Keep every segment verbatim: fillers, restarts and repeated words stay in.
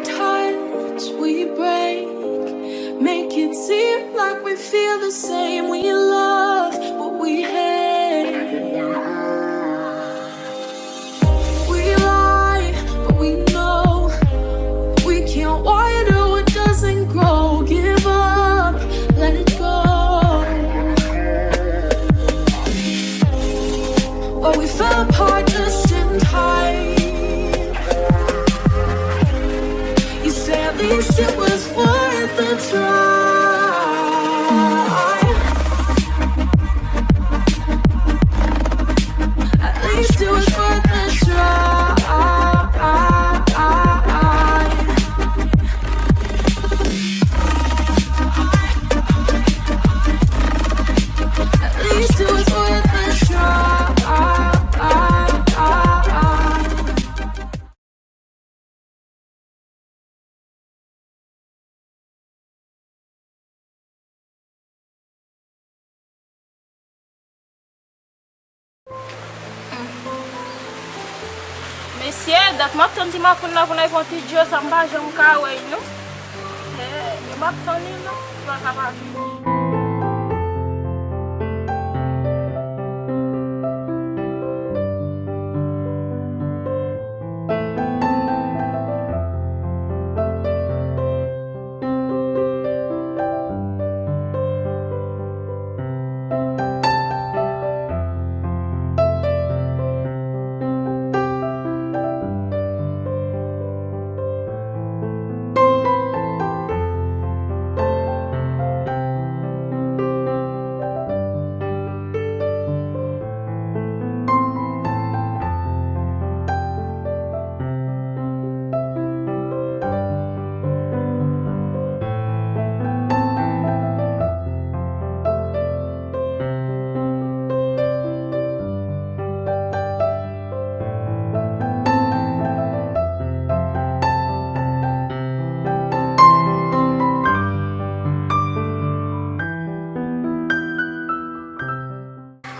Touch, we break. Make it seem like we feel the same. We love what we hate. We lie, but we know we can't water what doesn't grow. Give up, let it go. But we fell apart just in time. You say at least it was worth a try. At least it was worth a try. At least it was worth a try. Mesye, dat m ap tann ti mafoun la pou n al pran ti djo sa, m pa janm ka wè l non. Eh, m ap tann li non, li pa ka pa vini.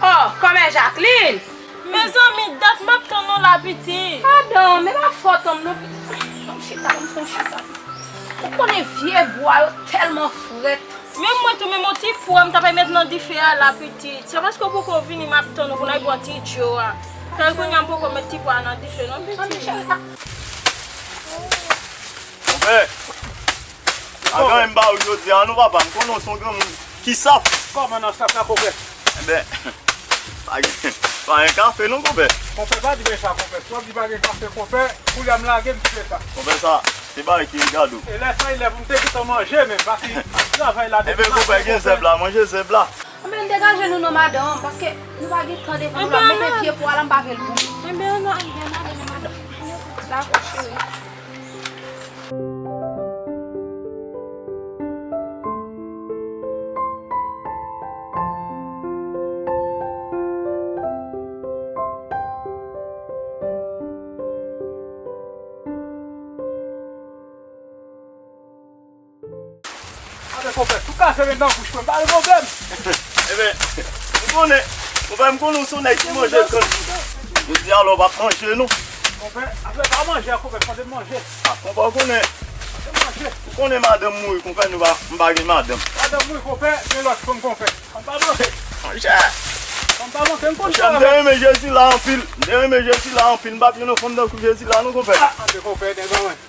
Oh, kòmè Jacqueline! Mezanmi, dat m ap tann ou la, pitit. Adan, men pa fòt an m non, pitit. Ban m chita, ban m fè yon chita. Ou konnen vye bwa yo tèlman frèt. Menm mwen tou, menm yon ti pwa m ta pral met nan dife a la, pitit. Se paske w poko vini, m ap tann ou pou n al pran ti djo a. Fè kounye a m poko met ti pwa a nan dife non, pitit. Konpè, pa gen anyen m ba ou jodi a non, papa. M konnen w se yon granmoun ki saf. Kòman nan saf la, konpè? Enben, pa gen, pa gen kafe non, konpè. Konpè, pa di bagay sa, konpè. Si w ap di pa gen kafe, konpè, koulye a m lage, m kite sa. Konpè, sa se bagay ki regade w. E lè sa, e lè pou m te gentan manje, men pati ap travay la depi maten, konpè. Enben, konpè, gen zèb la, manje zèb la. Anben, degaje nou non, madanm, paske nou pa gen tan devan nou la. Mete vye pwa la, m pa vle l pou nou. Enben, ann ale, ann ale non, madanm. Dakò, cheri. Gade, konpè, tou kafe vin nan bouch mwen, pa gen pwoblèm. Enben, m konnen, konpè, m konnen w se yon nèg ki manje kan. Jodi a la w p ap manje non. Konpè, afè pa manje a, konpè, fò de manje. A, konpè, w konnen. Fò de manje. Ou konnen madanm mouri, konpè, nou pa, m pa gen madanm. Madanm mouri, konpè, gen lòt fanm, konpè. Fanm pa manke. Monchè. Fanm pa manke, m konn sa. Monchè, m te renmen Jezi la anpil. M te renmen Jezi la anpil. M pa t renmen fanm tankou Jezi la non, konpè. A, anben, konpè, nèg an mwen.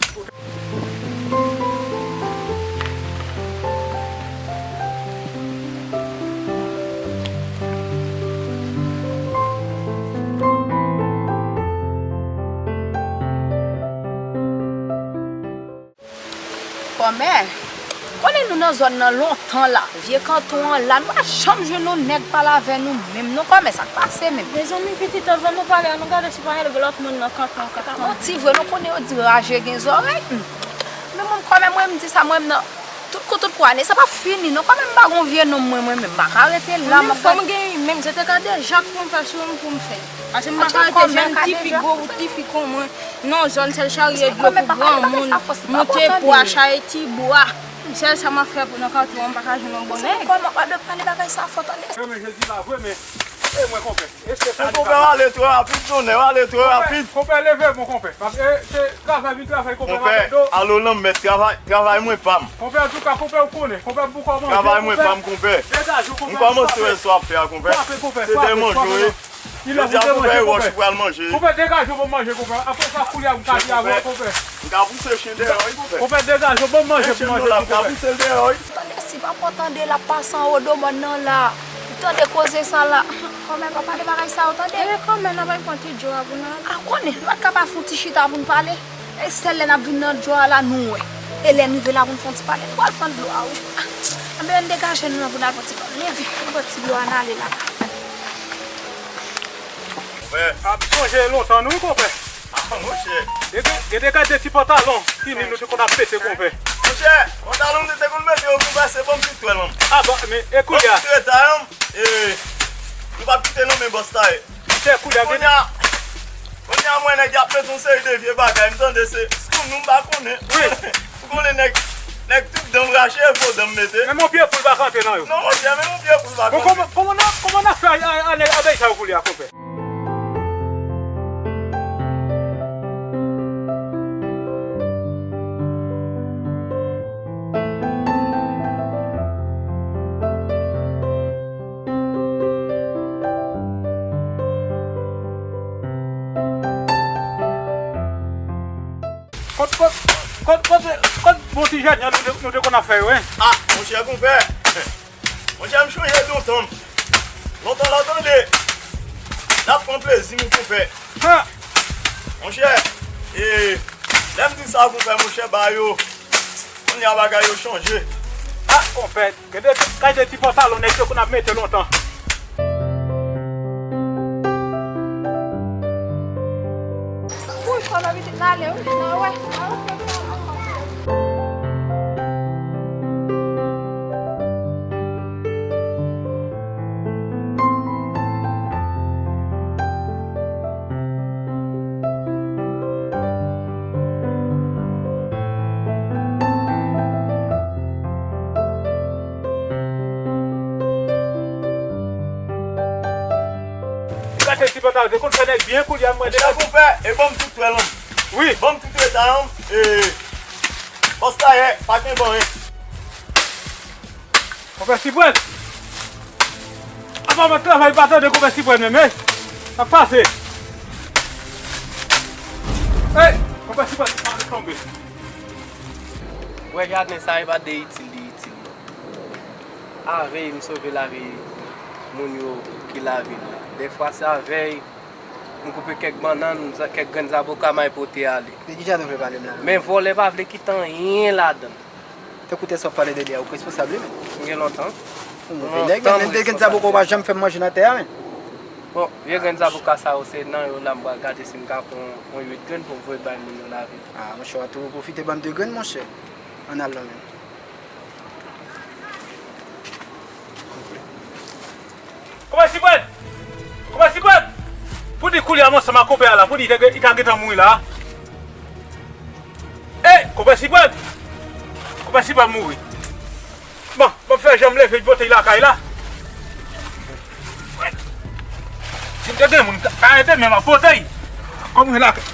Kòmè, konnen nou nan zòn nan lontan la. Vye kanton an la, nou pa janm jwenn yon nèg pale avè nou menm non, kòmè, sa k pase menm? Mezanmi, pitit, anvan nou pale, ann nou gade si pa gen lòt moun nan kanton an k ap tann. Manti vre, nou konnen yo di raje gen zòrèy. Hmm. Men mwen, kòmè, mwen, m di sa, mwen, m nan tout kou, tout kou ane, sa p ap fini non, kòmè, m pa gon vye nonm mwen, mwen menm, m pa ka rete la, m ap gade. Fò m gen, menm se te ka de jak pou m fè sou m pou m fè. Paske m pa ka rete jèn tifi gwo, tifi kon mwen. Nan zòn sèl charye dlo pou granmoun, monte bwa, charye ti bwa. Sèl sa m ap fè pou nan katye an, m pa ka jwenn yon bon nèg. Kòman w ap pale bagay sa fò tande? Renmen Jezi la vre, men E mwen, konpè. E se sa. Konpè, w ale twò rapid, tonnè, w ale twò rapid. Konpè, leve, mon konpè. Paske se travay, vin travay, konpè, konpè, alo lanmèd, travay, travay mwen pa m. Konpè, antouka, konpè, ou konnen. Konpè, pou kòmanse, travay mwen pa m, konpè. Degaje w, konpè. M kòmanse wè sa w ap fè a, konpè. Frape, konpè, frape, frape. Se de manje w ye. Jodi a, konpè, e wòch ou pral manje. Konpè, degaje w, ban m manje, konpè. Apre sa, koulye a, m ka di avè w, konpè. M ka pouse chen dèyè w, wi, konpè. Konpè, degaje w, ban m manje pou manje, konpè. M ka pouse l dèyè w, wi. Tande, si papa w tande l ap pase anwo do mòn nan la, li tande koze sa la. Kòmè, pa pale bagay sa yo, tande. E kòmè, n ap al pran ti dlo a pou n ale. A konnen, nou pa t ka pa fè yon ti chita pou n pale. E sèl lè n ap vin nan dlo a la, nou wè. E lè n rive la pou n fè yon ti pale, n pral pran dlo a, wi. A, anben, ann degaje nou nan pou n al pran ti dlo. Leve, ann pran ti dlo a, n ale la. Konpè. Ap sonje lontan, nou, wi, konpè. A, monchè. Gade, gade, gade ti pantalon fini nou te konn ap mete, konpè. Monchè, pantalon nou te konn mete yo, konpè, se bon m ki twèl, non. A, bon, men, e koulye a? Bon m ki twèl, non. E, nou p ap kite non, men bòs la ye. Monchè, koulye a, kounye a, kounye a, mwen, nèg y ap mete yon seri de vye bagay, m tande se sikoun nou, m pa konnen. Wi. Ou konnen nèg, nèg tout dan rache, fo dan m mete. Menm yon pye poul pa kanpe nan yo. Non, monchè, menm yon pye poul pa kanpe. Bon, kòman, kòman n a, kòman n a fè a, a, a, a bay sa yo koulye a, konpè? Kot, kot, kot, kot, kot bon ti jèn jan nou te, nou te konn ap fè yo, en? A, monchè, konpè. Monchè, m chonje lontan. Lontan la, tande. N ap pran plezi nou, konpè. Ha! Monchè, e, lè m di sa, konpè, monchè, ba yo. Kounye a bagay yo chanje. A, konpè, gade kalite ti pantalon nèg yo konn ap mete lontan. Wouy, fò nan pitit n ale, wi. N a wè. Gade ti pantalon, te konn fè nèg byen, kounye a mwen de. Monchè, konpè, e ban m tout twèl, non. Wi. Ban m tout twèl, non. E, bòs la ye, pa gen bon, en. Konpè Siprèm! Apa mwen travay pa tande konpè Siprèm menm, e? Sa k pase? Ey! Konpè Siprèm, pa tonbe. Wè jaden sa, e pa de itil li itil non. Avèy m sove lavi moun yo ki lavil la. Dèfwa se avèy m koupe kèk bannann, kèk grenn zaboka m al pote ale. De ki jaden w vle pale m la menm? Men vòlè pa vle kite anyen ladan l. Te koute sa w ap pale de li a, ou k responsab li menm. M gen lontan. Ou move nèg, menm de grenn zaboka ou pa janm fè m manje nan tè a, menm. Bon, vye grenn zaboka sa yo, se nan yo la m pral gade si m ka pran yon uit grenn pou m voye bay moun yo lavil. A, monchè, w ap tou pwofite ban m de grenn, monchè. Ann al non, menm. Konpè Siprèm! Konpè Siprèm! Pou di koulye a m ansanm ak konpè a la, pou di li ta gentan mouri la. Ey, konpè Siprèm! Konpè Siprèm mouri. Bon, m ap fè jan m leve botèy lakay la. Si m te gen moun, ka ede men m ap botèy. Kòm mwen lakay.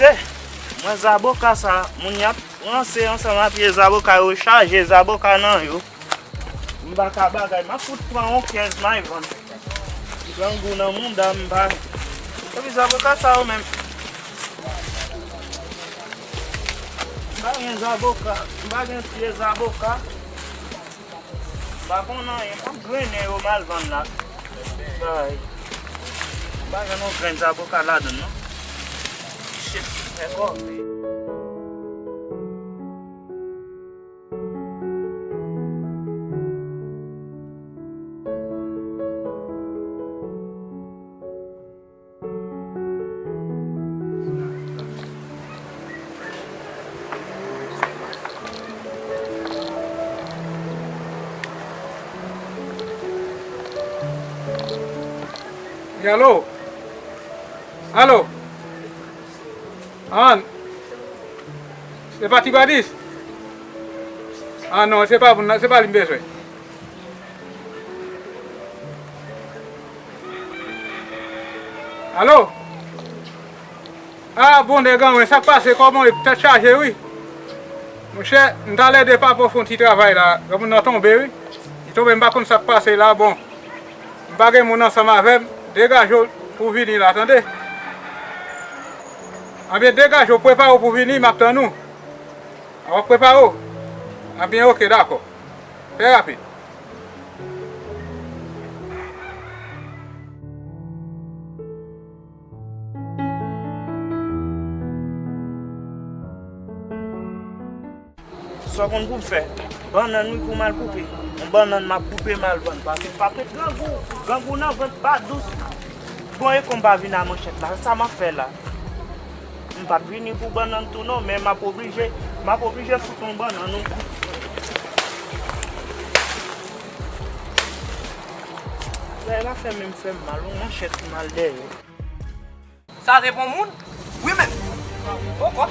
Se mwen zaboka sa, moun y ap ranse ansanm a pye zaboka yo, chaje zaboka nan yo. M pa ka bagay, m ap fout pran yon kenz may vann. Grangou nan mouda m pa. Epi zaboka sa yo menm. M pa gen zaboka, m pa gen pye zaboka. M pa konn anyen, m ap grennen yo m al vann la. Bay. M pa jwenn yon grenn zaboka ladan l non. Shit, fè kòve. Wi, alo? Alo? An, Se pa Ti Badis? Ah non, se pa moun nan, se pa li m bezwen. Alo? Ah, bon, nèg anmwe, sa k pase? Kòman w ye? Tèt chaje, wi. Monchè, m t al ede papa w fè yon ti travay la. Granmoun nan tonbe, wi. Li tonbe, m pa konn sa k pase la. Bon, m pa gen moun ansanm avè m. Degaje w pou w vini la, tande? Anben, degaje w, prepare w pou w vini, m ap tann ou. A, w ap prepare w? Anben, oke, dakò. Fè rapid. Sa w konn pou m fè? Bannann wi pou m al koupe. Yon bannann m ap koupe m al vann. Paske m p ap ret grangou. Grangou nan vant pa dous. Bon, e kon m pa vin a manchèt la, sa m ap fè la? M p ap vini pou bannann tou non, men m ap oblije, m ap oblije fout yon bannann yon kou. Bagay la fè menm fè m mal, yon manchèt mal dèyè. Sa se bon moun? Wi, men. Poko.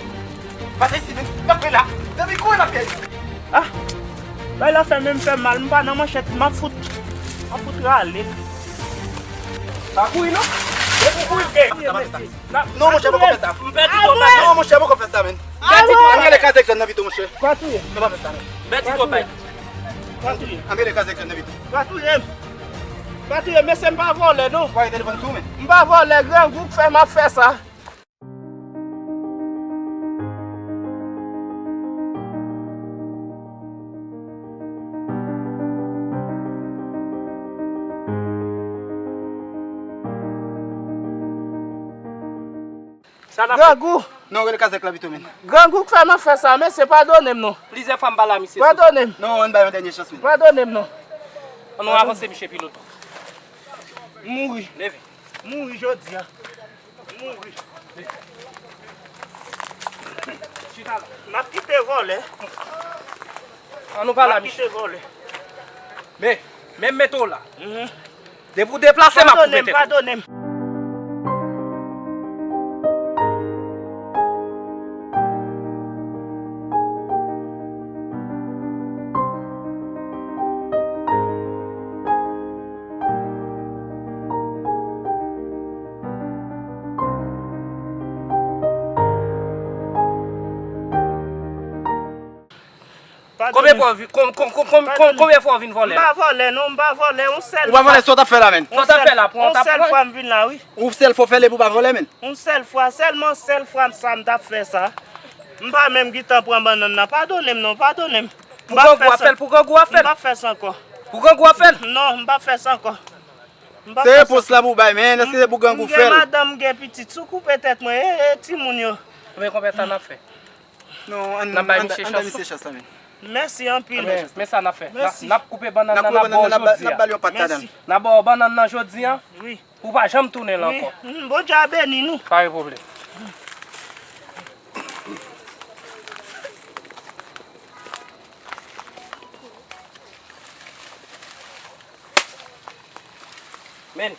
Pase isi, men. Kanpe la. Depi kouri nan pyèj. Ah! Bagay la fè menm fè m mal. M pa nan manchèt. M ap fout. M ap fout rale. Pa kouri, non. Depi kouri, eh. Non, monchè, poko fè sa. M pèdi twa pay. Non, monchè, poko fè sa, men. Pèdi twa pay. Ann rele kazèk zòn nan pito, monchè. Pa touye. Nou pa fè sa, men. Pèdi twa pay. Pa touye. Ann rele kazèk zòn nan pito. Pa touye m. Pa touye m, mesye, m pa vòlè, non. Voye telefòn sou ou, men. M pa vòlè, grangou k fè m ap fè sa. Sa n ap fè? Grangou. Non, rele kazèk la pito, men. Grangou k fè m ap fè sa, mesye, padone m, non. Plizyè fwa m pale a misye. Padone m. Non, ann ba yon dènye chans, men. Padone m, non. Ann nou avanse, misye, pi lontan. M mouri. Leve. M mouri jodi a. M mouri. Chita la. M ap kite vòlè. Ann nou pale a misye. M ap kite vòlè. Men, men m mete w la. Mhm. Depi w deplase, m ap koupe tèt ou. Padone m, padone m. Konbyen fwa w vin, kon- kon- kon- kon- kon- konbyen fwa w vin vòlè la? M pa vòlè, non, m pa vòlè, yon sèl fwa. Ou pa vòlè, sa w t ap fè la, men? Sa w t ap fè la, pran w t ap pran? Yon sèl fwa m vin la, wi. Yon sèl fwa w fè l epi w pa vòlè, men? Yon sèl fwa, sèlman sèl fwa sa m t ap fè sa. M pa menm gentan pran bannann nan. Padone m, non, padone m. Pou grangou w ap fè l, pou grangou w ap fè l. M p ap fè sa ankò. Pou grangou w ap fè l. Non, m p ap fè sa ankò. M p ap fè sa. Se repons la pou w bay, men, èske se pou grangou w fè l? M gen madanm, m gen pitit. Si w koupe tèt mwen, e, e, timoun yo. Men konbyen sa n ap fè? Non, ann, ann bay misye chans la, men. Mèsi anpil. Men, men sa n ap fè. Mèsi. N ap koupe bannann nan, n ap ba w jodi a. Mèsi. N ap ba w bannann nan jodi a. Wi. Pou w pa janm tounen la ankò. Wi. Mm, Bondye a beni nou. Pa gen pwoblèm. Men.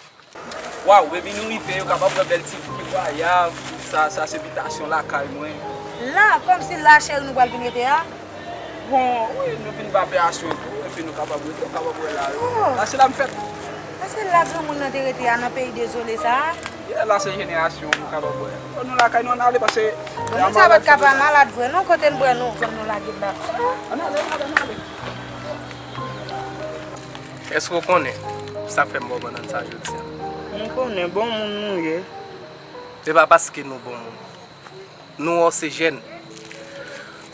Waw, baby, nou rive, yo kapab wè bèl ti view aya. Sa, sa se bitasyon lakay mwen. La, kòmsi la, cheri, nou pral vin rete a? Bon, wi, nou vin ba pè asyon tou, epi nou kapab rete, yo kapab wè la, wi. Oh. La, se la m fèt. Èske la granmoun nan te rete a, nan peyi dezole sa a? Yeah, la, se jenerasyon, nou kapab wè. Bon, nou lakay nou, ann ale, paske... Bon, moun sa pa t ka pa malad vre, non, kote n bwè nou, fò nou lage l la. Ann ale, ann ale, ann ale. Èske w konnen sa k fè m ba w bannann sa jodi a? M konnen, bon moun nou ye. Se pa paske nou bon moun. Nou wè w se jèn.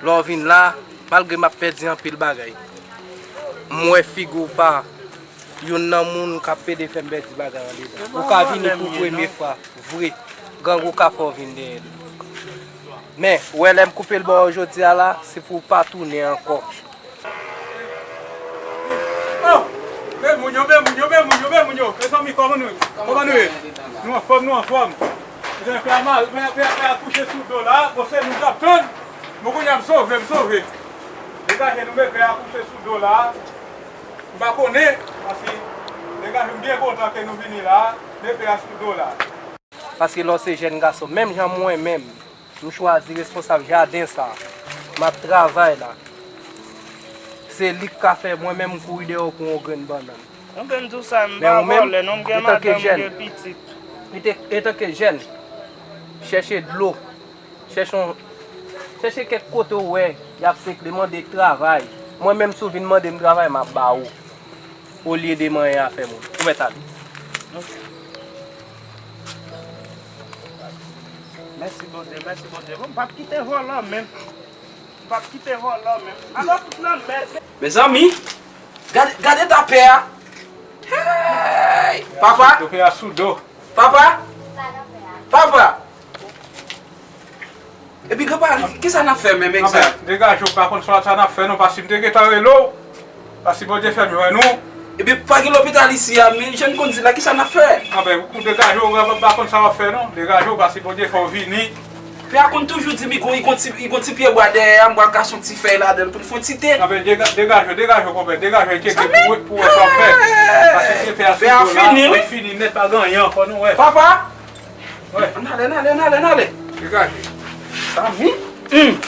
Lè w vin la, malgre m ap pèdi anpil bagay, m wè figi w pa youn nan moun k ap pede fè m pèdi bagay andedan. Ou ka vini pou premye fwa, vre. Grangou ka fè w vin dèyè l. Men, ou wè lè m koupe l ba w jodi a la, se pou w pa tounen ankò. Oh! Bèl moun yo, bèl moun yo, bèl moun yo, bèl moun yo. Mezanmi, kòman nou ye? Kòman nou ye? Nou anfòm, nou anfòm. Mezanmi, pè a mal, pè a, pè a, pè a kouche sou do la. Bon, se nou k ap tann. Bon, kounye a m sove, m sove. Degaje nou, men pè a kouche sou do la. M pa konnen, paske degaje m byen kontan ke nou vini la. Men pè a sou do la. Paske lè w se jèn gason, menm jan mwen menm, m chwazi responsab jaden sa a. M ap travay la. Se li k ka fè mwen menm m kouri dèyè w pou yon grenn bannann. Mwen gen m di w sa, m pa vòlè non, m gen madanm, m gen pitit. Etanke jèn, chèche dlo. Chèche yon, chèche kèk kote w wè y ap sekle, mande travay. Mwen menm si w vin mande m travay, m ap ba ou. Olye de manyen afè moun. Ou mèt ale. Mèsi Bondye, mèsi Bondye. Bon, m p ap kite vòlò menm. M p ap kite vòlò menm. Alò fout nan mèd. Mezanmi, gade, gade eta pè a. Hey! Papa! Yo pè a sou do. Papa! Papa! Epi granpa, kisa n ap fè menm egzak? Anben, degaje w, pa konn sa, sa n ap fè non, paske m te gentan rele w. Paske Bondye fè m jwenn ou. Epi pa gen lopital isi a, men jan n konn di la, kisa n ap fè? Anben, ou degaje w, m pa konn sa w ap fè non. Degaje w, paske Bondye fè w vini. Pè a konn toujou di m, li gon, li gon ti, li gon ti pyebwa dèyè a, m pral kase yon ti fèy ladan l pou n fè yon ti te. Anben, dega-, degaje w, degaje w, konpè, degaje w, tcheke pou, pou wè sa w fè. Paske pè a fini, wi. Fini nèt, pa gen anyen ankò, nou wè. Papa! Wè. Ann ale, ann ale, ann ale, ann ale. Degaje. Sa mi. Hum.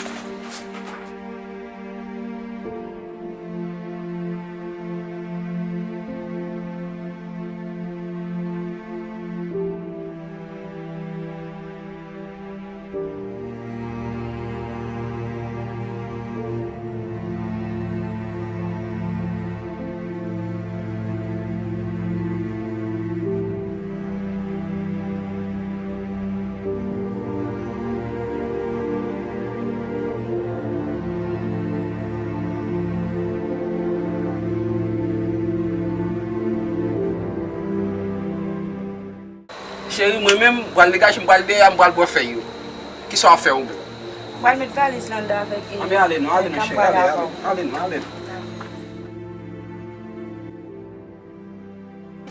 Cheri, mwen menm, m pral degaje, m pral dèyè a, m pral pran fèy yo. Kisa w ap fè, ou menm? M pral met valiz lan anndan avèk, e, anben ale non, ale non, cheri, ale, ale, ale non, ale non.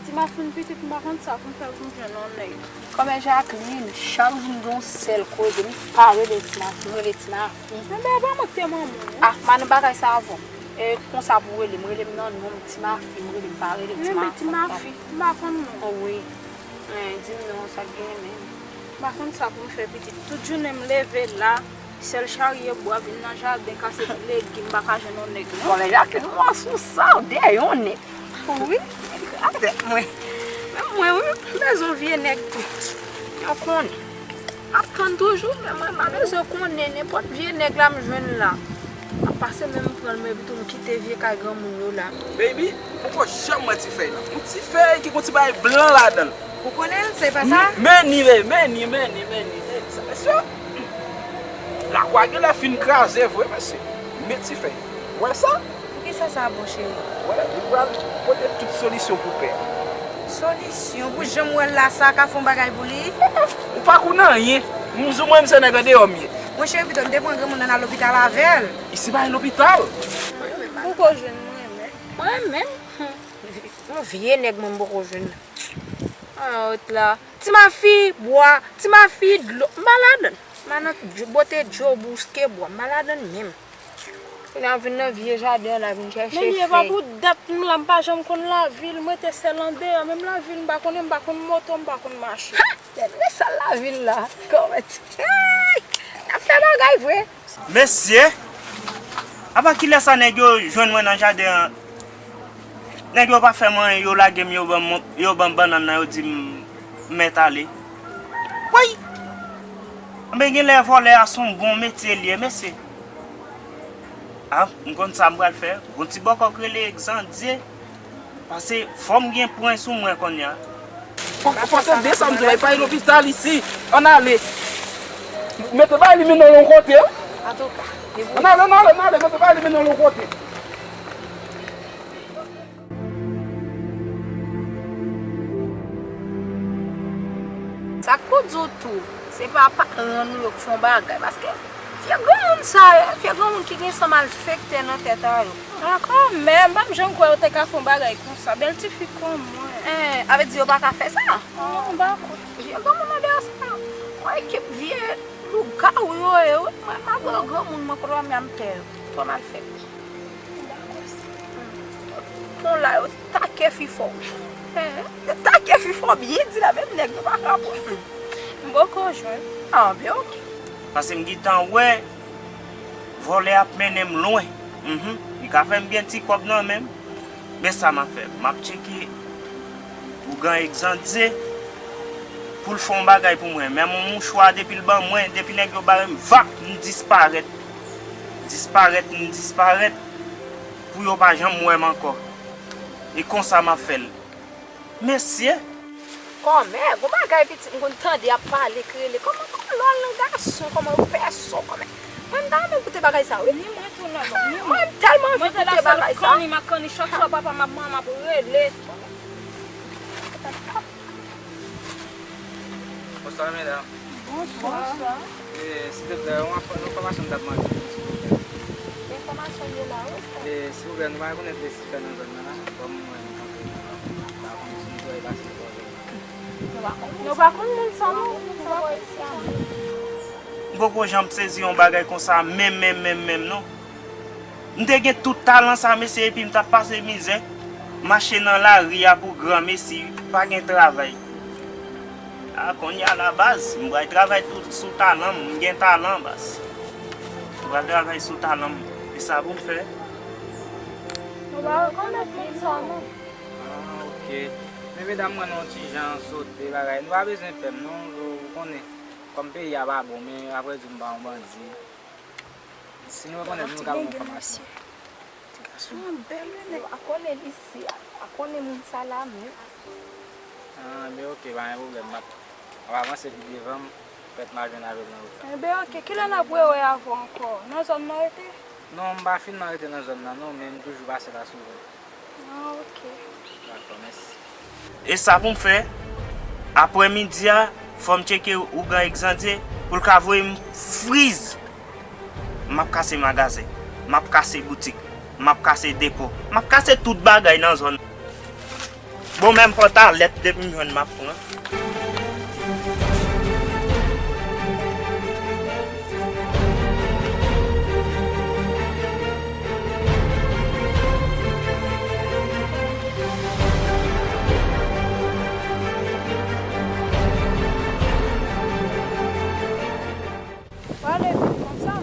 Ti Mafin pitit, m pa konn sa pou m fè pou m jwenn yon nèg. Kòmè Jacqueline, chak jou m gen yon sèl koze, m pa rele Ti Mafin, m rele Ti Mafin. Enben, ou pa montre manman w. Ah, m ann bagay sa avè w. E konsa pou w rele m, rele m nan non m, Ti Mafin, rele m, pa rele Ti Mafin. Enben, Ti Mafin, m pa konn non. Oh wi. Eh, di m non, sa k genyen menm? M pa konn sa pou m fè pitit. Tout jounen m leve la, sèl charye bwa vin nan jaden, kase ti legim, m pa ka jwenn yon nèg non. Bon, men Jacqueline, m wè sou sa, ou dèyè yon nèg. Wi, gade mwen. Menm mwen, wi, m bezwen yon vye nèg tou. Yo konnen. M ap tann toujou, men mwen, m pa bezwen konnen nenpòt vye nèg la m jwenn la. M ap pase men m pran l, men pito m kite vye kay granmoun yo la. Baby, poko janm wè ti fèy la. Yon ti fèy ki gon ti bagay blan ladan l. Ou konnen l, se pa sa? Men ni, men ni, men ni, men ni, men ni. Sa, mesye, lakwa genlè fin kraze vre, mesye. Men ti fèy. Ou wè sa? Poukisa sa bon, cheri? Wè, li pral pote tout solisyon pou pè a. Solisyon? Pou jan m wè l la, sa ka fè yon bagay pou li? Ou pa konn anyen. M di w, mwen, m se nèg andeyò m ye. Mwen, cheri, pito m te pran granmoun nan al lopital avè l. Isi pa gen lopital. Poko jwenn mwen menm. Mwen menm? Yon vye nèg mwen m poko jwenn. Ah, wot la. Ti Mafi, bwa. Ti Mafi, dlo. M pa ladann. M a nan djo-, bote djo, bouske bwa. M pa ladann menm. Kounye a vin nan vye jaden an la, vin chèche fèy. Men li e pa pou dat m la, m pa janm konn lavil, m rete sèl andeyò, menm lavil m pa konnen, m pa konn moto, m pa konn machin. Ha! Tèt, men sa lavil la, kòmèt. Hey! N ap fè bagay vre. Mesye, apa kilè sa nèg yo jwenn mwen nan jaden an? Nèg yo pa fè m anyen, yo lage m, yo ban m, yo ban m bannann nan, yo di m mèt ale. Woy! Anben genlè vòlè a se yon bon metye l ye, mesye. A, m konn sa m pral fè. Gon ti bòkò k rele Xandye. Pase fò m gen pwen sou mwen kounye a. Fò, fò tande sa m di w la, li pa gen lopital isi. Ann ale. Mete bay li mennen l yon kote, wi. Antouka, li bon. Ann ale, ann ale, ann ale, mete bay li mennen l yon kote. Sa k pou di w tou, se pa paran nou yo k fè yon bagay, paske vye granmoun sa yo, vye granmoun ki gen san malfektè nan tèt a yo. A, kanmenm, m pa t janm kwè yo te ka fè yon bagay konsa, bèl tifi kon mwen. En, sa vle di yo pa ka fè sa? Non, m pa kwè. Vye granmoun nan dèyè sa, yon ekip vye lougawou yo ye, wi. Mwen, malgre yo granmoun, mwen, kote w ap men a m pè yo. Twò malfektè. Pon la, yo take fi fò. Yo take fi fò byen di la, menm nèg nou pa ka pran. M poko jwenn. Anben, oke. Pase m gentan wè Vòlè ap mennen m lwen. Mhm. Li ka fè m gen ti kòb nan men m. Men sa m ap fè. M ap tcheke ougan Egzandye pou l fè yon bagay pou mwen. Men yon mouchwa depi l ban mwen, depi nèg yo bare m, vap, m disparèt. Disparèt, m disparèt. Pou yo pa janm wè m ankò. E konsa m ap fè l. Mesye! Kòmè, gon bagay pitit m konn tande y ap pale, k rele. Kòman, kòman lòl nan gason, kòman yo pèson, kòmè. Mwen m ta renmen koute bagay sa, wi. Ni mwen tou non, ni mwen. Mwen m tèlman anvi koute bagay sa. Mwen te la sèl kanni, m ap kanni chòk chòk papa m ap manman m ap rele. Bonswa medam. Bonswa. E, silvouplè, yon enfò-, yon enfòmasyon m t ap mande nou, silvouplè. Enfòmasyon yo la, wi, frè. E, silvouplè, nou pa rekonèt Lesifè nan zòn nan la? Kòm mwen, mwen kanpe, m pa konn si nou te wè l pase nan zòn nan. Nou pa konn, nou pa konn moun sa, non. Nou pa konn moun sa, non. M poko janm sezi yon bagay konsa, menm, menm, menm, menm, non. M te gen tout talan sa, mesye, epi m t ap pase mizè. Mache nan lari a pou granmesi, pa gen travay. A, kounye a la, baz, m pral travay tout sou talan m, m gen talan, baz. M pral travay sou talan m. E sa pou m fè. Nou pa rekonèt moun sa, non. Ah, ok. Men medam, mwen nan yon ti jan sote bagay. Nou pa bezwen pè m, non, ou konnen. Kòm peyi a pa bon, men apre di m pa yon bandi. Si nou rekonèt, nou ka ba m enfòmasyon. Ti gason an bèl, wi, nèg. A konnen li si, a konnen moun sa la menm. Ah, men ok, pa gen pwoblèm. M ap, m ap avanse pi devan, m pèt m a jwenn avè l nan wout la. Enben, ok, kilè n ap rewè avè w ankò? Nan zòn nan w rete? Non, m pa fin nan rete nan zòn nan, non, men m toujou pase la souvan. Ah, ok. Dakò, mèsi. E sa pou m fè, aprè midi a, fò m tcheke ougan Egzandye pou l ka voye m friz. M ap kase magazen, m ap kase boutik, m ap kase depo, m ap kase tout bagay nan zòn. Bon, menm pòtalèt depi m jwenn m ap pran. Pale vit konsa.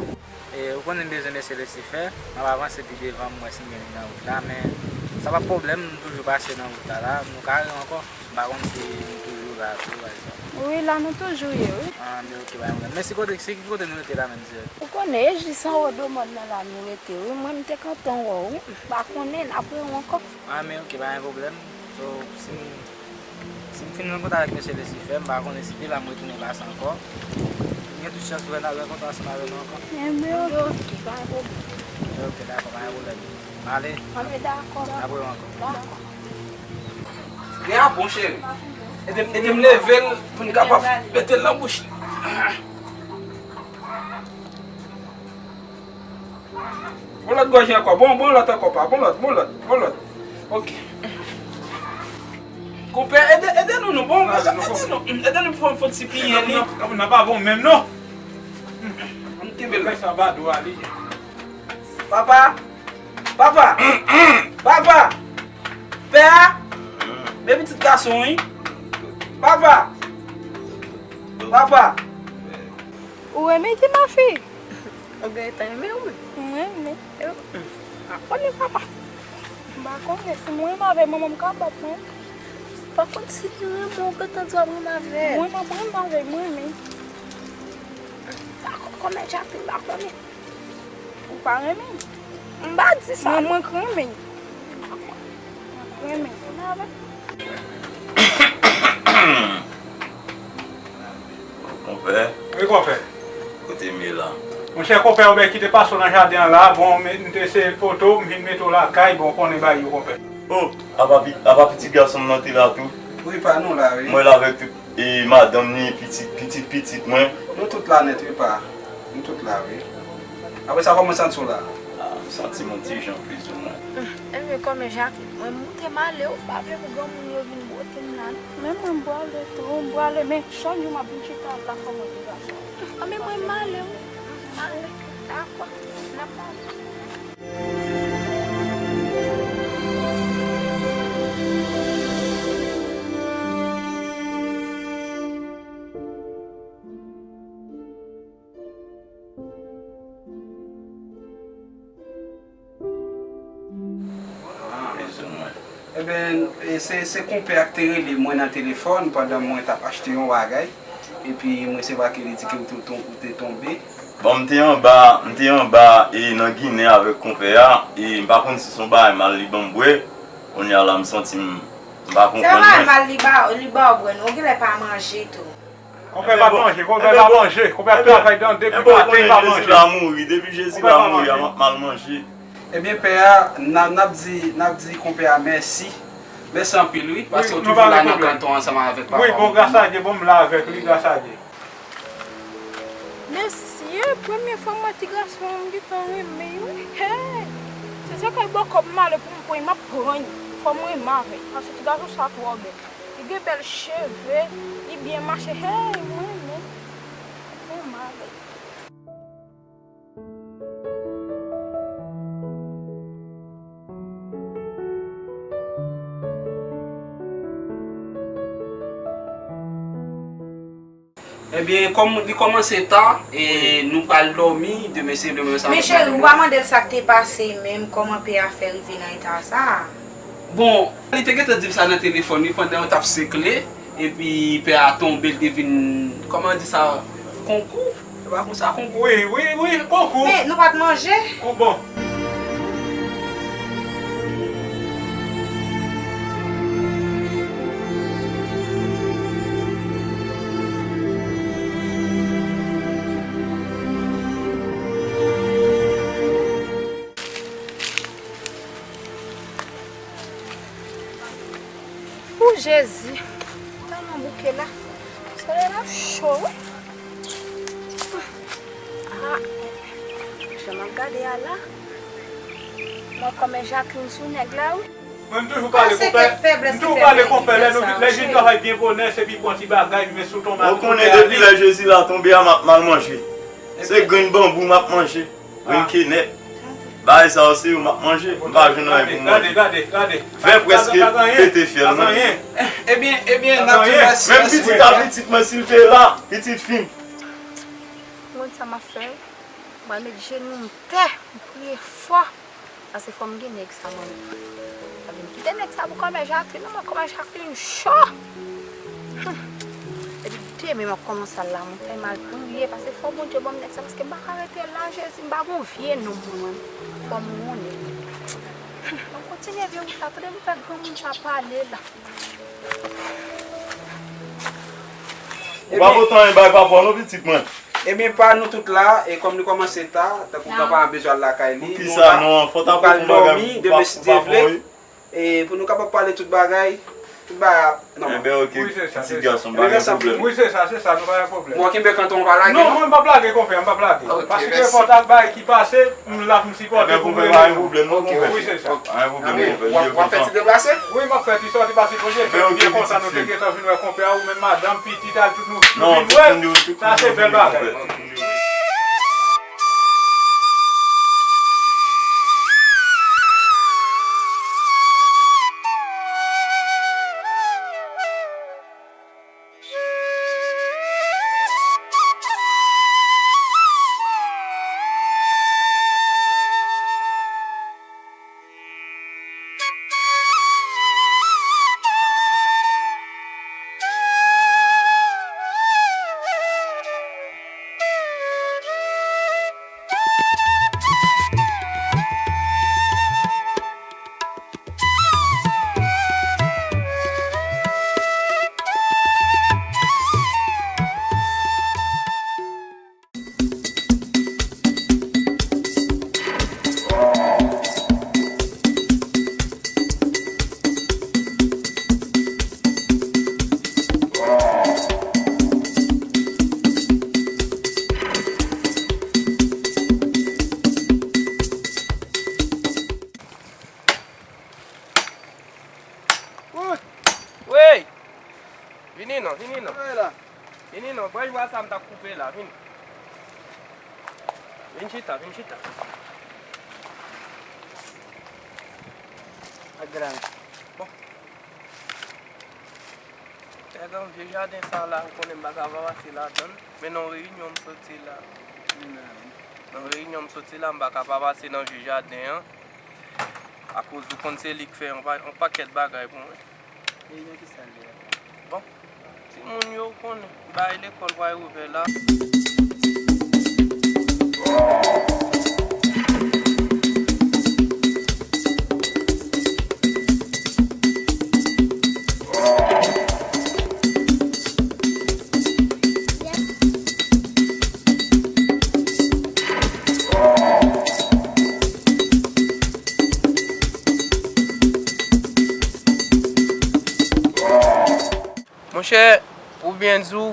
E, ou konnen m bezwen mesye Lesifè, m ap avanse pi devan, m wè si m gen li nan wout la, men sa pa pwoblèm, m toujou pase nan wout la, la, nou kare ankò, m pa konn si nou toujou la tou, pa egzanp. Wi, la nou toujou ye, wi. Ah, men ok, pa gen pwoblèm. Men si kote, si ki kote nou rete la menm, dirèk? Ou konnen, e jis anwo domòn nan la nou rete, wi. Mwen, m te kanpe anwo, wi. M pa konnen, n ap wè w ankò. Ah, men ok, pa gen pwoblèm. So, si m, si m fin rankontre avèk mesye Lesifè, m pa konnen si de la m retounen pase ankò. M gen tout chans pou n al rankontre ansanm avè nou ankò. Enben, ok, pa gen pwoblèm. Ok, dakò, pa gen pwoblèm. Ale. Anben, dakò. N ap wè w ankò. Dakò. Gen a bon, cheri. Ede m, ede m leve l pou n kapab mete l nan bouch li. Bon lòt gòje ankò. Bon, bon lòt ankò, pa. Bon lòt, bon lòt, bon lòt. Ok. Konpè, ede, ede nou, nou. Bon, ede nou. Ede nou pou fè yon ti piye li. Nan, nan, nan pa bon menm, non. Ann kenbe l. Fè sa ba dwa li. Papa. Papa. Papa. Pè a. Men pitit gason, wi. Papa. Papa. Ou renmen Timafi? Ou gen tan renmen ou menm? Mwen renmen. E ou? M pa konnen papa. M pa konnen si mwen renmen avè l, manman m ka bat mwen. M pa konn si li renmen ou, gentan di w ap renmen avè l. Mwen, m ap renmen avè l, mwen renmen. M pa konn kòman Jacqueline pa konnen. Ou pa renmen? M pa di sa. Mwen, mwen k renmen. Mwen k renmen. Renmen avè l. Konpè. Wi, konpè. Kote m ye la? Monchè, konpè, ou byen kite pase w nan jaden an la. Bon, m, m te eseye pote w, m vin mete w lakay. Bon, konnen bagay yo, konpè. O, apa pi-, apa pitit gason m nan te la tou? Wi, pa, nou la, wi. Mwen la avèk tout, e, madanm ni, pitit, pitit, pitit mwen. Nou tout la nèt, wi, pa. Nou tout la, wi. Apre sa, kòman w santi w la? Ah, m santi m yon ti jan, plizoumwen. Enben, kòmè Jacqueline, mwen moute m ale, ou pa vle pou granmoun yo vin bwote m la, non? Men mwen, m prale tou, m prale, men chak jou m ap vin chita la, kòman ti gason. Anben, mwen, m ale, wi. M ale. Dakò. N ap pale. Ebyen, e se, se konpè a ki te rele mwen nan telefòn pandan mwen t ap achte yon bagay. Epi m resevwa ke li di ke ou te ton-, ou te tonbe. Bon, m te anba, m te anba e nan Ginen avèk konpè a, e m pa konn si se yon bagay mal li ban m bwè. Kounye a la, m santi m, m pa konprann mwen. Se yon bagay mal li ba, li ba w bwè, non, ou genlè pa manje tou. Konpè pa manje, konpè pa manje, konpè ap travay dan depi maten pa manje. Depi Jezi la mouri, depi Jezi la mouri, a m ap mal manje. Ebyen, pè a, n a, n ap di, n ap di konpè a mèsi. Mèsi anpil, wi, paske ou toujou la nan kanton ansanm avèk papa m. Wi, bon, gras a Dye, bon, m la avèk li, gras a Dye. Mesye, premye fwa m wè ti gason an, m gentan renmen l, wi. Hey! Se sa k al bò kòb m ale pou m pran l, m ap pran l. Fò m renmen avè l, paske ti gason sa twò bèl. Li gen bèl cheve, li byen mache, hey, mwen menm, mwen mal. Ebyen, kòm li kòmanse ta, e nou pral dòmi, demen se demen sa. Men cheri, ou pa mande l sa k te pase menm, kòman pè a fè rive nan eta sa a? Bon, li te gentan di m sa nan telefòn, wi, pandan yo t ap sekle, epi pè a tonbe, li te vin, kòman di sa, konkou? Se pa konsa, konkou? Wi, wi, wi, konkou. Men, nou pa t manje? Kou bon. O Jezi, tèlman bouke la. Solèy la cho, wi. Ah, jan m ap gade a la. Mwen kòmè Jacqueline sou nèg la, wi. Mwen, m toujou pale konpè, m toujou pale konpè, lè nou, lè vin travay byen bonè, se pi pran ti bagay, men sou tonbe. Ou konnen depi lè Jezi la tonbe a, m ap mal manje. Se grenn banbou m ap manje. Grenn kenèp. Bagay sa yo se yo m ap manje. M pa jwenn anyen pou m manje. Gade, gade, gade. Ven prèske pete fyèl mwen. Ebyen, ebyen, n ap di mèsi. Menm pitit a pitit mwen, si l te la, pitit fi m. Ou konn sa m ap fè? M pral met jenou m tè, m priye fò. Paske fò m gen nèg sa mwen menm. Sa vin kite nèg sa pou kòmè Jacqueline, non, mwen kòmè Jacqueline cho. Hum. Depi demen m ap kòmanse al lamontann, m al priye, paske fò Bondye ban m nèg sa, paske m pa ka rete la, Jezi, m pa gon vye nonm mwen menm. Fò m wonnen. Hum. M ap kontinye vye wout la, tande m fè granmoun sa pale la. Ou pa pote anyen bay papa w non, pitit mwen. Ebyen, pa nou tout la, e kòm li kòmanse ta, tankou granpa an bezwen al lakay li, nou la, nou pral dòmi, demen si Dye vle, e pou nou kapab pale tout bagay, tout bagay ap nòmal. Enben, oke, pitit gason m, pa gen pwoblèm. Wi, se sa, se sa, nou pa gen pwoblèm. Bon, kenbe kanton w pa lage non. Non, mwen m p ap lage, konpè, m p ap lage. Paske fò t ap bay ki pase, m la pou m sipòte pou m rele. Enben, konpè, pa gen pwoblèm non, konpè. Wi, se sa. Pa gen pwoblèm, konpè. W ap fè ti deplase? Wi, m ap fè ti sòti, paske Bondye fè m byen kontan nou te gentan vin wè konpè a, ou menm madanm, pitit a, tout nou, nou vin wè l. Sa se bèl bagay. Woy! Vini non, vini non. Vini non, branch bwa sa m t ap koupe la, vini. Vin chita, vin chita. Ak gran. Bon. Nèg an, vye jaden sa la, ou konnen m pa ka pa pase ladan l. Men nan reyinyon m soti la. Nan reyinyon m soti la, m pa ka pa pase nan vye jaden an. Akoz ou konn se li k fè yon pa-, yon pakèt bagay pou mwen. E nan ki sa l ye a? Bon, timoun yo, ou konnen, bay lekòl pral ouvè la. Monchè, pou byen di w,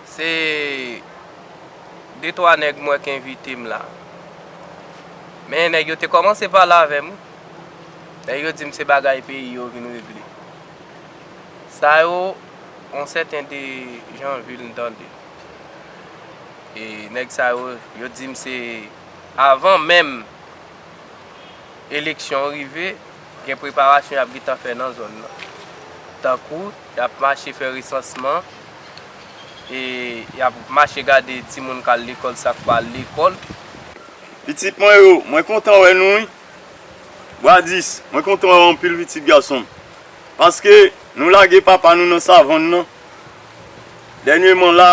se de twa nèg m wè k envite m la. Men nèg yo te kòmanse pale avè m, wi. Nèg yo di m se bagay peyi yo vin regle. Sa yo, yon sèten de Janvil m tande. E nèg sa yo, yo di m se avan menm eleksyon rive, gen preparasyon y ap gentan fè nan zòn nan. Tankou, y ap mache fè resansman, e y ap mache gade timoun k al lekòl, sa k pa al lekòl. Pitit mwen yo, mwen kontan wè nou, wi. Bwadis, mwen kontan wè w anpil, pitit gason m. Paske nou lage papa nou nan savann nan. Dènyèman la,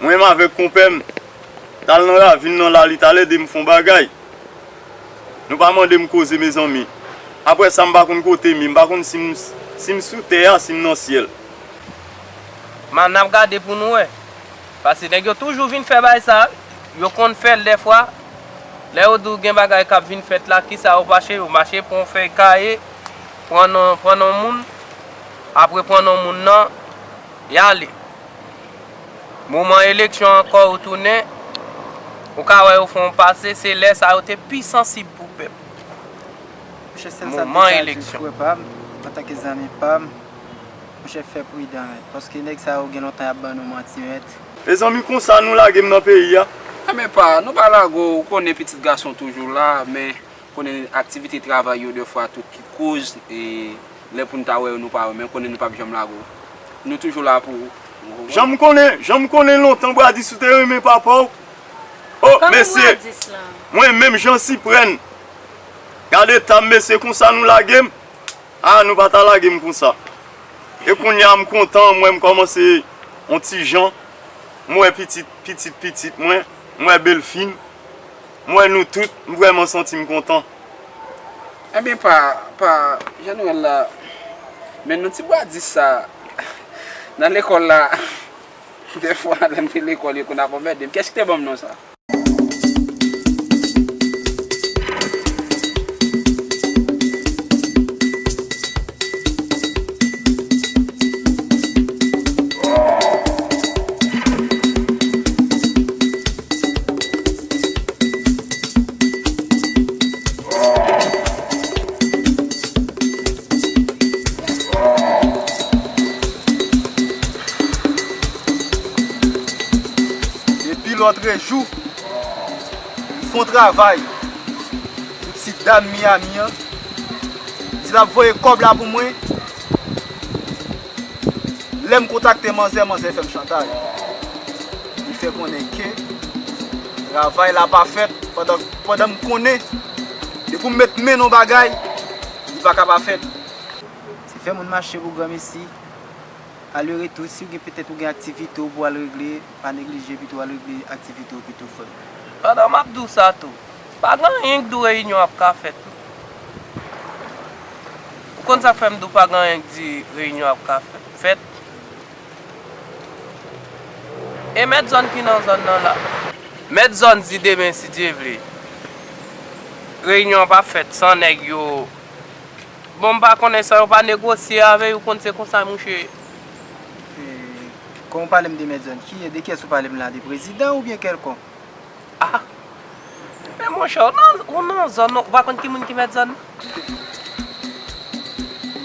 mwen menm avèk konpè m t al nan ravin nan la, li t al ede m fè yon bagay. Nou pa mande m koze, mezanmi. Apre sa, m pa konn kote m ye, m pa konn si m, si m sou tè a, si m nan syèl. Man, n ap gade pou nou wè. Paske nèg yo toujou vin fè bagay sa, wi. Yo konn fè l dèfwa. Lè yo di w gen bagay k ap vin fèt la, kisa yo mache? Yo mache pran yon fèy kaye, pran non, pran non moun, apre pran non moun nan, y ale. Moman eleksyon ankò, ou tounen, ou ka wè yo fè yon pase, se lè sa yo te pi sansib pou pèp. Monchè, sèl sa m te ka di w, frè pa m, antanke zanmi pa m, monchè, fè pridan, mèt, paske nèg sa yo gen lontan y ap ban nou manti, mèt. Mezanmi, konsa nou lage m nan peyi a? Enben pa, nou pa lage w, ou konnen pitit gason toujou la, men konnen aktivite travay yo dèfwa tou ki koz, e lè pou n ta wè yo, nou pa wè, men konnen nou p ap janm lage w. Nou toujou la pou ou. Jan m konnen, jan m konnen lontan, Bwadis, ou te renmen papa w. O, mesye, mwen menm Jan Siprèn, gade eta m, mesye, konsa nou lage m. A, nou pa ta lage m konsa. E kounye a, m kontan, m wè m kòmanse yon ti jan. M wè pitit, pitit, pitit mwen, m wè bèlfi m, m wè nou tout, m vrèman santi m kontan. Enben, pa, pa, Jan Nwèl la, men nou ti Bwadis sa, nan lekòl la, dèfwa, lè m te lekòl, yo konn ap anmède m. Kiyès ki te ban m non sa? Depi lòtrejou, li fè yon travay pou ti dam Miami an. Di l ap voye kòb la pou mwen. Lè m kontakte manzè, manzè fè m chantaj. Li fè konnen ke travay la pa fèt pandan, pandan m konnen depi w met men nan yon bagay, li pa ka pa fèt. Se fè moun mache pou granmesi. Ale retou, si w gen, petèt ou gen aktivite w pou w al regle, pa neglije pito w al regle aktivite w pito, frè m. Pandan m ap di w sa tou, pa gen anyen k di w reyinyon ap ka fèt non. Ou konn sa k fè m di w pa gen anyen k di reyinyon ap ka fè-, fèt? E mèt zòn ki nan zòn nan la? Mèt zòn di demen, si Dye vle, reyinyon an p ap fèt san nèg yo. Bon, m pa konnen san yo pa negosye avè yo, ou konn se konsa, mouche. E, kan w pale m de mèt zòn, ki, de kiyès ou pale m la? De prezidan oubyen kèlkonk? Ah! Men monchè, ou nan, ou nan zòn, ou pa konn ki moun ki mèt zòn nan?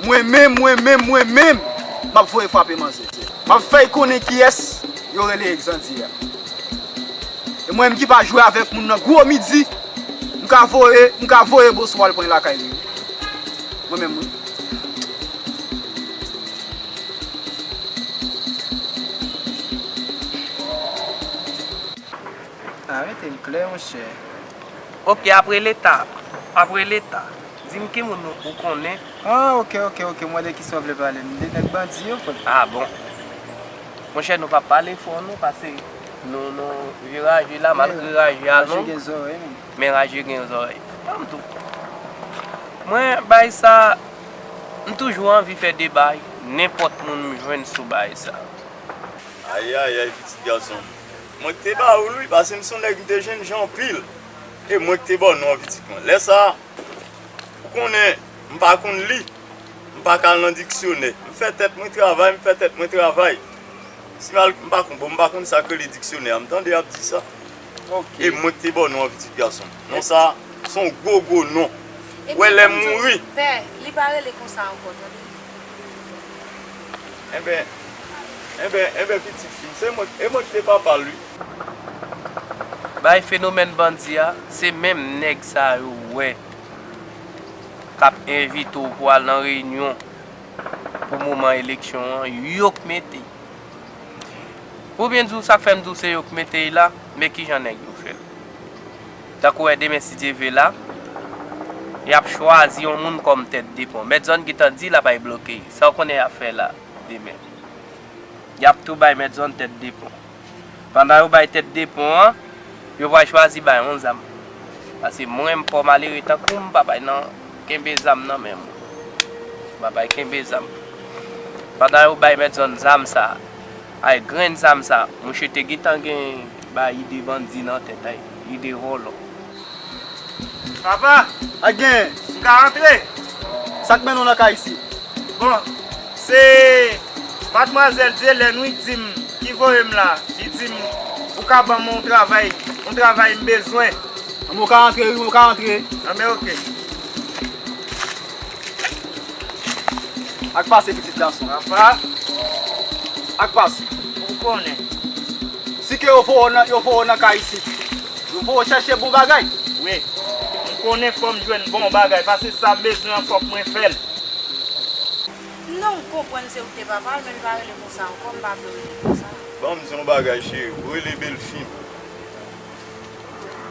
Mwen menm, mwen menm, mwen menm, m ap voye frape manzè. M ap fè y konnen kiyès yo rele Exandy a. E mwen menm ki pa jwe avèk moun nan gwo midi, m ka voye, m ka voye boswa al pran lakay li. Mwen menm, wi. A, mete l klè, monchè. Oke, apre Leta, Apre Leta, di m ki moun ou konnen. Ah, ok, ok, ok, m wè de kisa w vle pale. M de nèg bandi yo, frè. Ah, bon. Monchè, nou pa pale fò, non, paske nou, nou vye raje la, malgre raje a long, men raje gen zòrèy. Ban m di w. Mwen, bay sa, m toujou anvi fè deba, nenpòt moun m jwenn sou bay sa. Ayayay, pitit gason m. Mwen k te ba ou l, wi, paske m se yon nèg, m te jennjan anpil. E mwen k te ba w non an, pitit mwen. Lè sa a, ou konnen, m pa konn li. M pa ka al nan diksyonè. M fè tèt mwen travay, m fè tèt mwen travay. Si mal, m pa konn, bon, m pa konn sa k rele diksyonè a. M tande y ap di sa. Ok. E mwen k te ba w non an, pitit gason m. Non sa, se yon gwo, gwo non. Wè lè m mouri. Pè, li pa rele konsa ankò, tande. Enben, enben, enben, pitit fi m, se mwen, e mwen ki te papa l, wi. Bay fenomèn bandi a, se menm nèg sa yo wè k ap envite w pou al nan reyinyon pou moman eleksyon an, yo k mete. Pou byen di w, sa k fè m di w se yo k mete l la, men kijan nèg yo fè l. Tankou w wè demen, si Dye vle la, y ap chwazi yon moun kòm tèt de pon. Mèt zòn gentan di l ap al bloke. Sa w konnen y ap fè la, demen? Y ap tou bay mèt zòn tèt de pon. Pandan yo bay tèt de pon an, yo pral chwazi bay yon zam. Paske mwen, m pa malere tankou m, m pa bay nan, kenbe zam nan men mwen. M pa bay kenbe zam. Pandan yo bay mèt zòn zam sa, ay grenn zam sa, mouche te gentan gen bay ide bandi nan tèt, ay, ide vòlò. Papa! Sa k genyen? M ka antre? Sa k mennen w nan kay isit? Bon, se madmwazèl Dyelèn, wi, k di m, ki voye m la. Li di m, ou ka ban m yon travay, yon travay m bezwen. Anben, ou ka antre, wi, ou ka antre. Anben, ok. Ak pase, pitit gason. Papa. Ak pase. Ou konnen. Si ke yo voye w nan, yo voye w nan kay isit, yo voye w chèche bon bagay. Wi. M konnen fò m jwenn bon bagay, paske sa m bezwen an, fòk mwen fè l. Non, m konprann se ou k te papa l, men li pa rele konsa ankò, m pa vle w rele l konsa. Ban m di yon bagay, cheri, ou rele bèlfi m.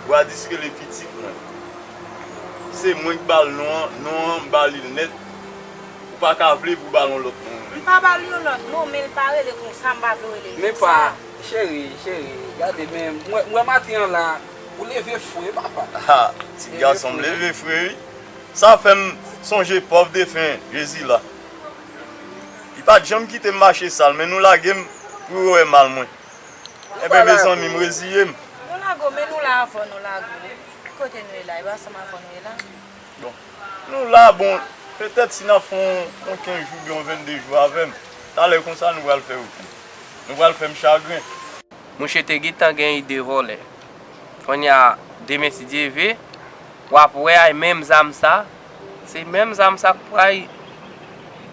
Gwadis rele pitit mwen. Se mwen k ba l non an, non an, m ba li l nèt. Ou pa ka vle pou w ba l yon lòt non, wi. M pa ba l yon lòt non, men l pa rele konsa, m pa vle w rele l konsa. Men pa, cheri, cheri, gade, men mwen, mwen maten an la, ou leve fre, papa. Ha, ti gason m leve fre, wi. Sa fè m sonje pòv defen Jezila. Li pa t janm kite m mache sal, men nou lage m pou yo wè mal mwen. Enben, mezanmi, m reziye m. Nou lage w, men nou la avan nou lage w. Ki kote nou ye la? E pa ansanm avan nou ye la? Bon. Nou la, bon, petèt si n ap fè yon, yon kenz jou oubyen yon vennde jou avè m, talè konsa nou pral fè yo tou. Nou pral fè m chagren. Mouche te gentan gen ide vòlè. Kounye a, demen si Dye vle, w ap wè ay menm zam sa, se menm zam sa k pral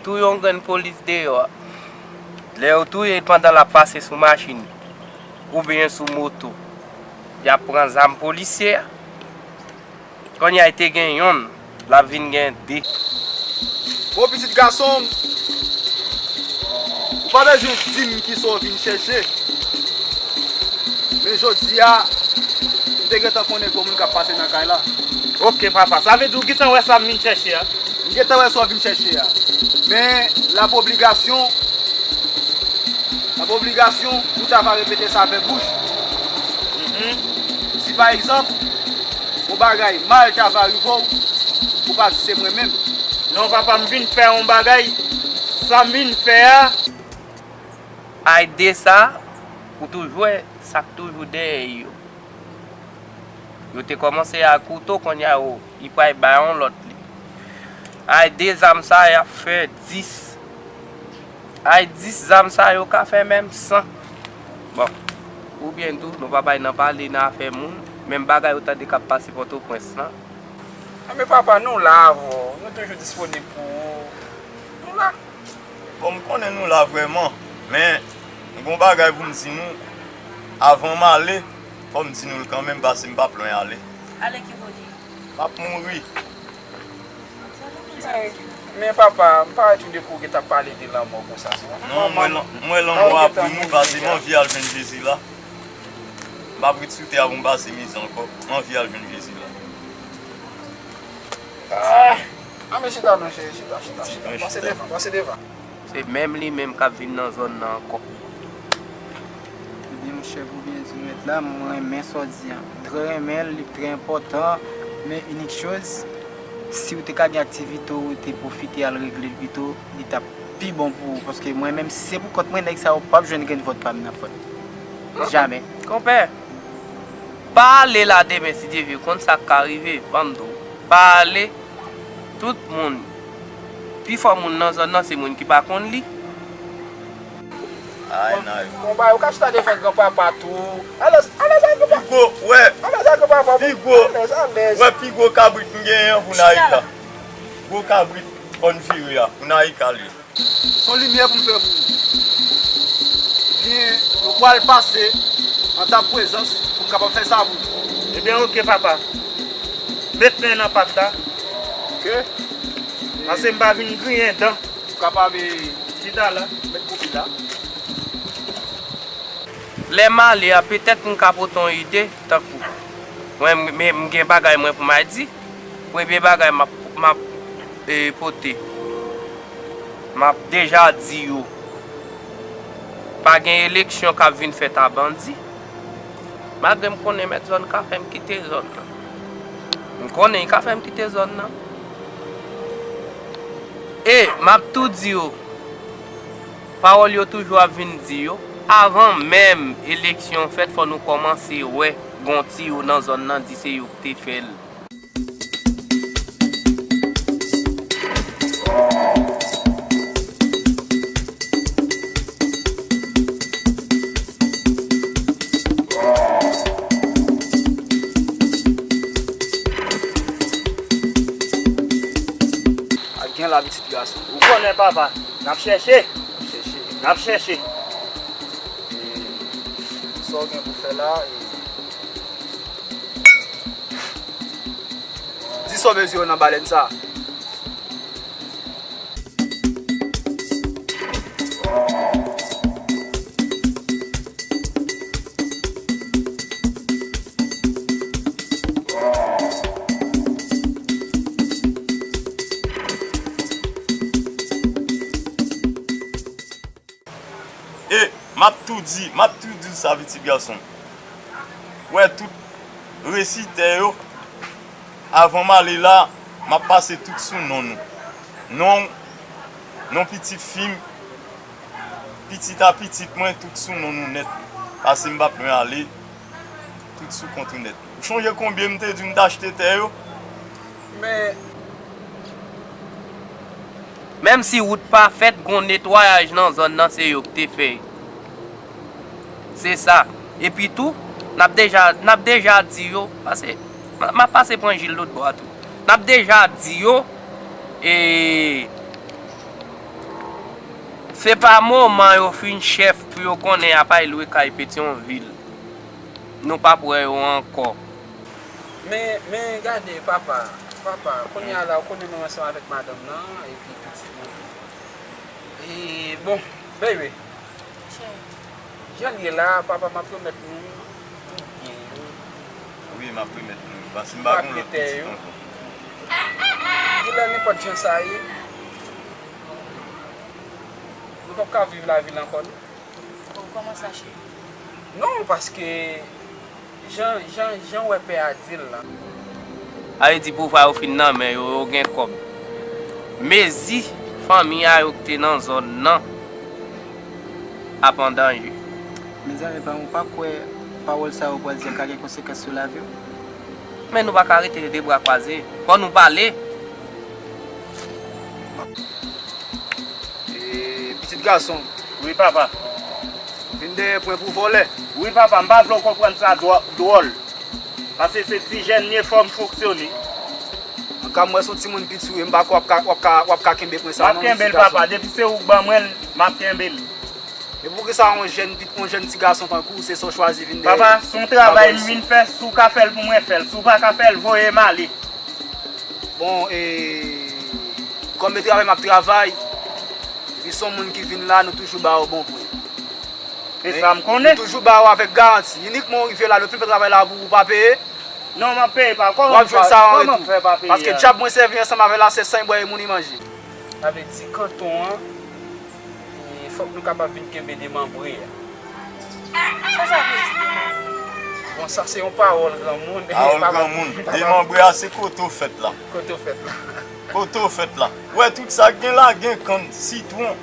touye yon grenn polis deyò a. Lè yo touye l pandan l ap pase sou machin oubyen sou moto, y ap pran zam polisye a. Kounye a, li te gen yonn, l ap vin gen de. Bon, pitit gason m, ou pa bezwen di m kisa w vin chèche. Men jodi a, m te gentan konnen gwo moun k ap pase nan kay la. Ok, papa. Sa vle di w gentan wè sa m vin chèche a? M gentan wè sa w vin chèche a. Men, l ap obligasyon, l ap obligasyon pou w ta va repete sa avèk bouch. Mhm. Si pa egzanp, yon bagay mal ta va rive w, ou pa di se mwen menm. Non, papa, m vin fè yon bagay, sa m vin fè a. Ay de sa, ou toujou wè sa k toujou dèyè yo. Yo te kòmanse ak kouto, kounye a yo, li pral bay yon lòt li. Ay de zam sa, y ap fè dis. Ay dis zam sa, yo ka fè menm san. Bon, oubyen tou, nou pa bay nan pale nan afè moun, menm bagay ou tande k ap pase Pòtoprens lan. Anben papa, nou la avè w, nou toujou disponib pou ou. Nou la. Bon, m konnen nou la vrèman, men m gon bagay pou m di nou avan m ale, fò m di nou l kanmenm, paske m p ap lwen ale. Ale ki kote? M ap mouri. Sa nou konn sa. Men papa, m parèt ou depi w gentan pale de lanmò konsa. Non, m wè lan-, m wè lanmò a pri m, wi, paske m anvi al jwenn Jezi la. M p ap ret sou tè a pou m pase mizè ankò. M anvi al jwenn Jezi la. Ah, ah, men chita non, cheri, chita, chita, chita. Pase devan, pase devan. Se menm li menm k ap vin nan zòn nan ankò. Ebyen, monchè, pou byen di w nèt la, mwen renmen sa w di a. M trè renmen l, li trè enpòtan, men inik choz, si w te ka gen aktivite w, w te pwofite al regle l pito, li t ap pi bon pou ou, paske mwen menm, si se pou kont mwen, nèg sa yo p ap jwenn grenn vòt pa m nan fòt. Jamè. Konpè, pa ale la demen, si Dye vle, konn sa k ka rive, ban m di w. Pa ale, tout moun, pifò moun nan zòn nan, se moun ki pa konn li. Ay, nan yo. Bon, ba, yo ka chita devan granpapa tou. Alèz, alèz ak granpapa. Pi gwo, wè. Alèz ak granpapa. Pi gwo. Alèz, alèz. Wè, pi gwo kabrit m genyen an pou Nayika. Gwo kabrit kòn vire a, pou Nayika li. Se yon limyè pou m fè pou ou. Byen, yo pral pase an ta prezans pou m kapab fè sa pou ou. Ebyen, oke, papa. Met men nan pat la. Oke. Pase m pa vin griyen dan. Ou kapab, eh, chita la, met kopi la. Lè m ale a, petèt m ka pote yon ide, tankou, mwen, m, m gen bagay mwen pou m al di. Premye bagay m ap, m ap, eh, pote, m ap deja di yo, pa gen eleksyon k ap vin fèt a bandi. Malgre m konnen mèt zòn ka fè m kite zòn nan. M konnen li ka fè m kite zòn nan. E m ap tou di yo, pawòl yo toujou ap vin di yo, avan menm eleksyon fèt, fò nou kòmanse wè gon tiyo nan zòn nan, di se yo k te fè l. Ak gen la, pitit gason. Ou konnen, papa, n ap chèche. N ap chèche. N ap chèche. E, sa w gen pou fè la, e, di sa w bezwen yo nan balèn sa a. E, m ap tou di, m ap tou di w sa, pitit gason. Wè, tout resitè yo, avan m ale la, m ap pase tout sou non nou. Non, non pitit fi m, pitit a pitit mwen, tout sou non nou nèt. Pase m p ap lwen ale, tout sou kont ou nèt. Ou chonje konbyen m te di w m t achte tè yo? Men, menm si wout pa fèt, gon netwayaj nan zòn nan, se yo ki te fè. Se sa. Epi tou, n ap deja, n ap deja di yo, pase, m, m ap pase pran Jil lòt bò a tou. N ap deja di yo, e, se pa moman yo fin chèf pou yo konnen apa e lwe kay Petyonvil. Nou p ap wè yo ankò. Men, men gade, papa, papa, kounye a la, ou konnen mwen ansanm avèk madanm nan, epi pitit mwen. E, bon, baby, jan l ye la, papa, m ap remèt nou tout byen yo. Wi, m ap remèt nou yo, paske m pa gen lòt pitit ankò. Genlè nenpòt jan sa ye, nou p ap ka viv lavil ankò, non. Bon, kòman sa, cheri? Non, paske jan, jan, jan w wè pè a di l la. Sa vle di pouvwa yo fin nan men yo, yo gen kòb. Mezi fanmi a yo ki te nan zòn nan ap an danje. Mezanmi, pa, ou pa kwè pawòl sa yo pral di a ka gen konsekans sou lavi w? Men nou pa ka rete de bra kwaze. Fò nou pale. E, pitit gason. Wi, papa. Vin dèyè pwen pou vòlè. Wi, papa, m pa vle w konprann sa dwò-, dwòl. Paske se ti jèn m ye, fò m fonksyone. Anka m wè se yon timoun piti w ye, m pa kwè w ap ka, w ap ka, w ap ka kenbe pwen sa non, pitit gason. M ap kenbe l, papa. Depi se ou k ban mwen l, m ap kenbe l. E poukisa yon jèn pit-, yon jèn ti gason tankou w, se sa w chwazi vin dèyè? Papa, se yon travay m vin fè, si w ka fè l pou mwen, fè l. Si w pa ka fè l, voye m ale. Bon, e, kòm e travay m ap travay, epi se yon moun ki vin la, nou toujou ba yo bon pwen. E sa m konnen. Nou toujou ba yo avèk garanti. Inikman w rive la, nou fin fè travay la pou ou pa peye, Non, m ap peye, pa. Kòman w ap jwenn sa an retou? Paske dyab mwen sèvi ansanm avè l la, se san bwè e moun li manje. Sa vle di kanton an, e, fòk nou kapab vin kenbe demanbre a. Sa sa vle di demanbre? Bon, sa se yon pawòl granmoun. Pawòl granmoun. Demanbre a se kote w fèt la. Kote w fèt la. Kote w fèt la. Ou wè tout sa k gen la, gen kann, sitwon,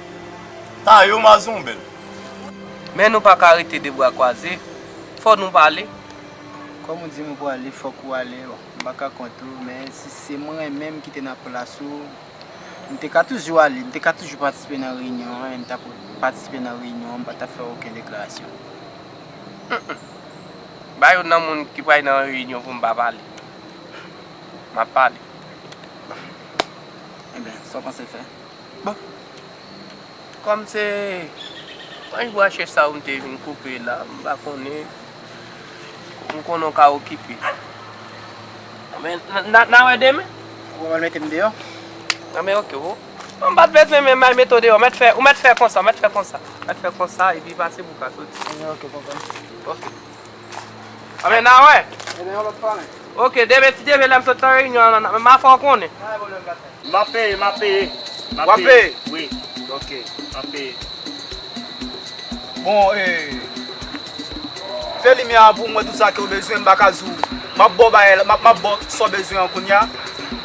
tayo, mazonbèl. Men nou pa ka rete de bra kwaze. Fò nou pale. Kòm ou di m ou prale, fòk ou ale. M pa ka kont ou, men si se mwen menm ki te nan plas ou, m te ka toujou ale, m te ka toujou patisipe nan reyinyon an, e m t ap patisipe nan reyinyon an, m pa t ap fè okenn deklarasyon. Mm, mm. Ba yo nan moun ki pral nan reyinyon pou m pa pale. M ap pale. Ebyen, sa w panse fè? Bon. Kòm se branch bwa chèch sa ou m te vin koupe la, m pa konnen, m konnen w ka okipe. Men, n a, n a wè demen. Ou pral mete m deyò? Nan men oke, ou. M pa t bezwen menm al mete w deyò. Mèt fè, ou mèt fè konsa, mèt fè konsa. Mèt fè konsa, epi pase pou w ka soti. Ebyen, oke, konprann. Oke. Anben, n a wè. Ebyen, yon lòt fwa menm. Oke, demen ti demen lè m sot nan reyinyon an, m a fè w konnen. Pa gen pwoblèm, patnè. M ap peye, m ap peye. M ap peye. W ap peye? Wi. Oke. M ap peye. Bon, e, fè limyè a pou mwen, tout sa ke w bezwen, m pa ka di w. M ap ba w bagay la, m ap, m ap ba w sa w bezwen an kounye a.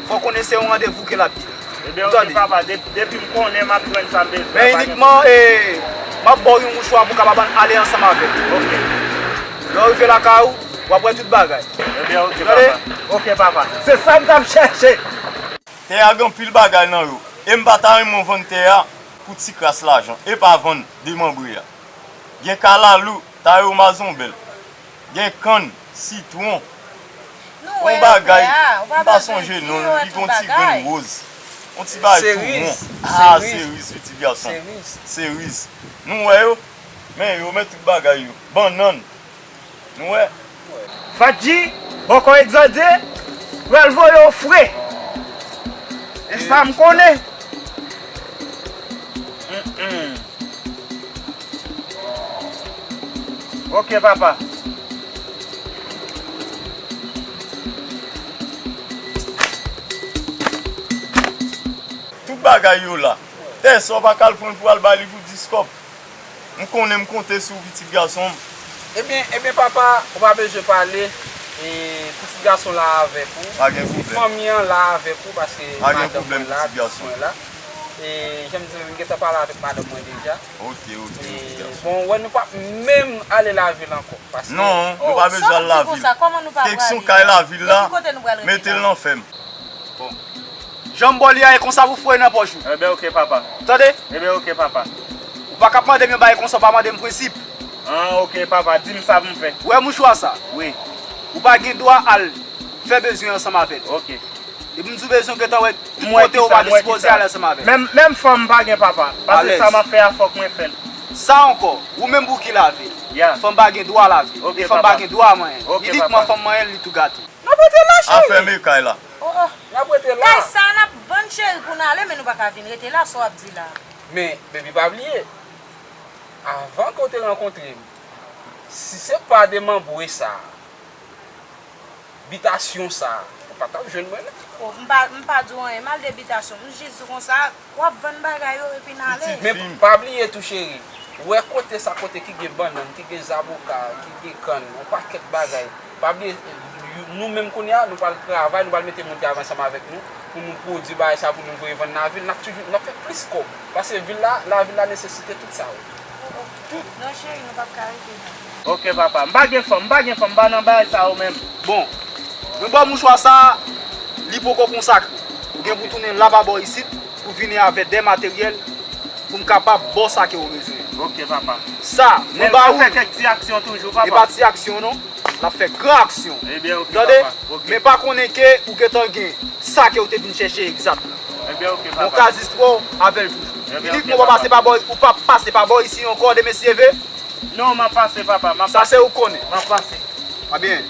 Fò w konnen se yon randevou ke l ap ye. Ebyen, oke, papa, de-, depi m konnen m ap jwenn sa m bezwen, pa gen pwoblèm. Men inikman, e, m ap ba w yon mouchwa pou w kapab ale ansanm avè l. Oke. Lè w rive lakay ou, w ap wè tout bagay. Ebyen, oke, papa. Oke, papa. Se sa m t ap chèche. Tè a gen anpil bagay nan yo. E m pa ta renmen w vann tè a pou ti kras lajan. E pa vann demanbre a. Gen kalalou, tayo, mazonbèl. Gen kann, sitwon. Yon bagay, m pa sonje non l, li gen yon ti grenn woz. Yon ti bagay tou won. Ah, seriz, pitit gason. Seriz. Nou wè yo, men yo, men tout bagay yo. Bannann. Nou wè. Fadji, bòkò egzòde, pral voye w fre. E sa m konnen. Mm, mm. Oke, papa. Tout bagay yo la. Tè sa w pa ka al pran l pou al bay li pou dis kòb. M konnen m konte sou pitit gason m. Ebyen, ebyen, papa, ou pa bezwen pale. E, pitit gason la avèk ou. Pa gen pwoblèm. Fanmi an la avèk ou, paske madanm mwen la, pitit mwen la. E, jan m di, m gentan pale avèk madanm mwen deja. Oke, oke, pitit gason. E, bon, wè, nou p ap menm ale lavil ankò, paske... Non, nou pa bezwen al lavil. Kesyon kay lavil la, mete l nan fèm. Bon. Jan m ba w li a, e konsa pou foure nan pòch ou. Ebyen, oke, papa. Tande? Ebyen, oke, papa. Ou pa ka ap mande m yon bagay konsa, ou pa mande m prensip. Ah, oke, papa, di m sa pou m fè. Ou wè mouchwa sa? Wi. Ou pa gen dwa al fè bezwen ansanm avè l. Oke. Depi m di w bezwen, ou gentan wè tout kote ou pa dispoze al ansanm avè l. Menm, menm fanm m pa gen, papa. Paske sa m ap fè a, fòk mwen fè l. Sa ankò, ou menm pou ki lave l. Ya. Fanm pa gen dwa lave l. Oke, papa. E fanm pa gen dwa manyen l. Oke, papa. Inikman fanm manyen l, li tou gate. N ap rete la, cheri. Afèmen kay la. Oh, oh. N ap rete la. Kay sa a n ap vann, cheri, pou n ale, men nou pa ka vin rete la, sa w ap di la. Men, baby, pa bliye, avan ke w te rankontre m, si se pa demanbre sa, bitasyon sa, ou pa t ap jwenn mwen la. Oh, m pa, m pa di w anyen mal de bitasyon. M jis di w konsa, w ap vann bagay yo epi n ale. Pitit fi m. Men pa bliye tou, cheri. Ou wè kote sa, kote ki gen bannann, ki gen zaboka, ki gen kann, yon pakèt bagay. Pa bliye, nou menm kounye a, nou pral travay, nou pral mete moun travay ansanm avèk nou, pou nou pwodui bagay sa, pou nou voye vann lavil, n ap toujou, n ap fè plis kòb. Paske vil la, lavil la nesesite tout sa yo. Non, cheri, nou p ap ka rete non. Oke, papa. M pa gen fanm, m pa gen fanm, m pa nan bagay sa yo menm. Bon, mwen ba w mouchwa sa, li poko konsakre. Ou gen pou tounen laba bò isit, pou vini avè de materyèl, pou m kapab ba w sa ke w bezwen. Oke, papa. Sa, mwen ba ou. Men l ap fè kèk ti aksyon toujou, papa. E pa ti aksyon, non. L ap fè gran aksyon. Ebyen, oke, papa. Tande? Oke. Men pa konnen ke ou gentan gen sa ke w te vin chèche egzat la. Ebyen, oke, papa. Mwen ka zis wè w avè l toujou. Ebyen, oke, papa. Inikman ou pa pase pa bò, ou pa pase pa bò isi ankò, demen si Dye vle. Non, m ap pase, papa, m ap pase. Sa se ou k konnen. M ap pase. Ebyen.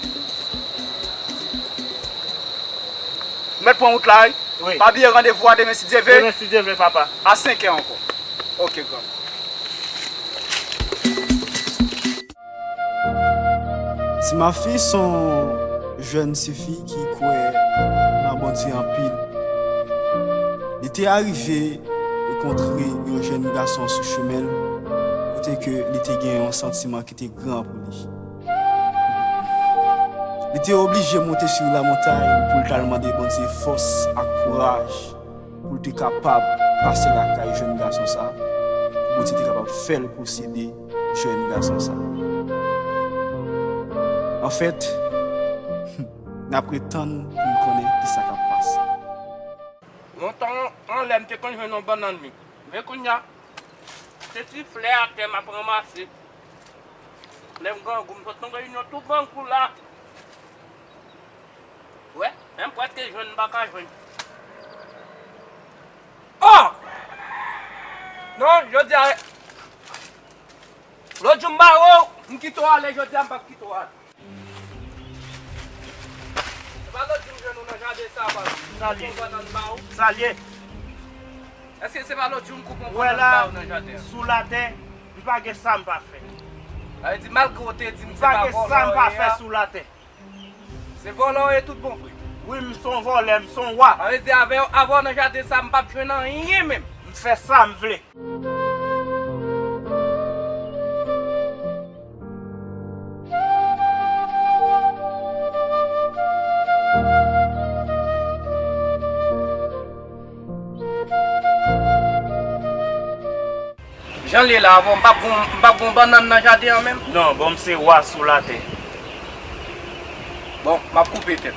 Ou mèt pran wout la, wi. Wi. Pa bliye randevou a demen si Dye vle. Demen si Dye vle, papa. A senk è ankò. Oke, granmoun. Ti Mafi se yon Jèn tifi ki kwè nan Bondye anpil. Li te arive rekontre yon jèn gason sou chemen l, kote ke li te gen yon santiman ki te gran pou li. Li te oblije monte sou lamontay pou l t al mande Bondye fòs ak kouraj pou l te kapab pase lakay jèn gason sa, pou Bondye te kapab fè l posede jèn gason sa. Anfèt, n ap ret tann pou n konnen kisa k ap pase. Lontan anlè, m te konn jwenn yon bannann, wi. Men kounye a, se ti flè atè m ap ranmase. Lè m grangou, m sot nan reyinyon tou grangou la. Wè, menm prèske jwenn m pa ka jwenn. Oh! Non, jodi a, lòt jou m bare w, m kite w ale, jodi a m p ap kite w ale. Se pa lòt jou m jwenn ou nan jaden sa, pa. Salye. Salye. Èske se pa lòt jou m koupe yon bannann ba ou nan jaden an? Sou latè, m pa gen sa m pa fè. Sa vle di, malgre w te di m se pa vòlò w ye a, sou latè. Se vòlò w ye tout bon vre. Wi, m se yon vòlè, m se yon wa. Sa vle di, avè, avè w nan jaden sa, m p ap jwenn anyen menm. M fè sa m vle. Jan l ye la, avè w, m p ap gon, m p ap gon bannann nan jaden an menm? Non, bon, m se wa sou latè. Bon, m ap koupe tèt.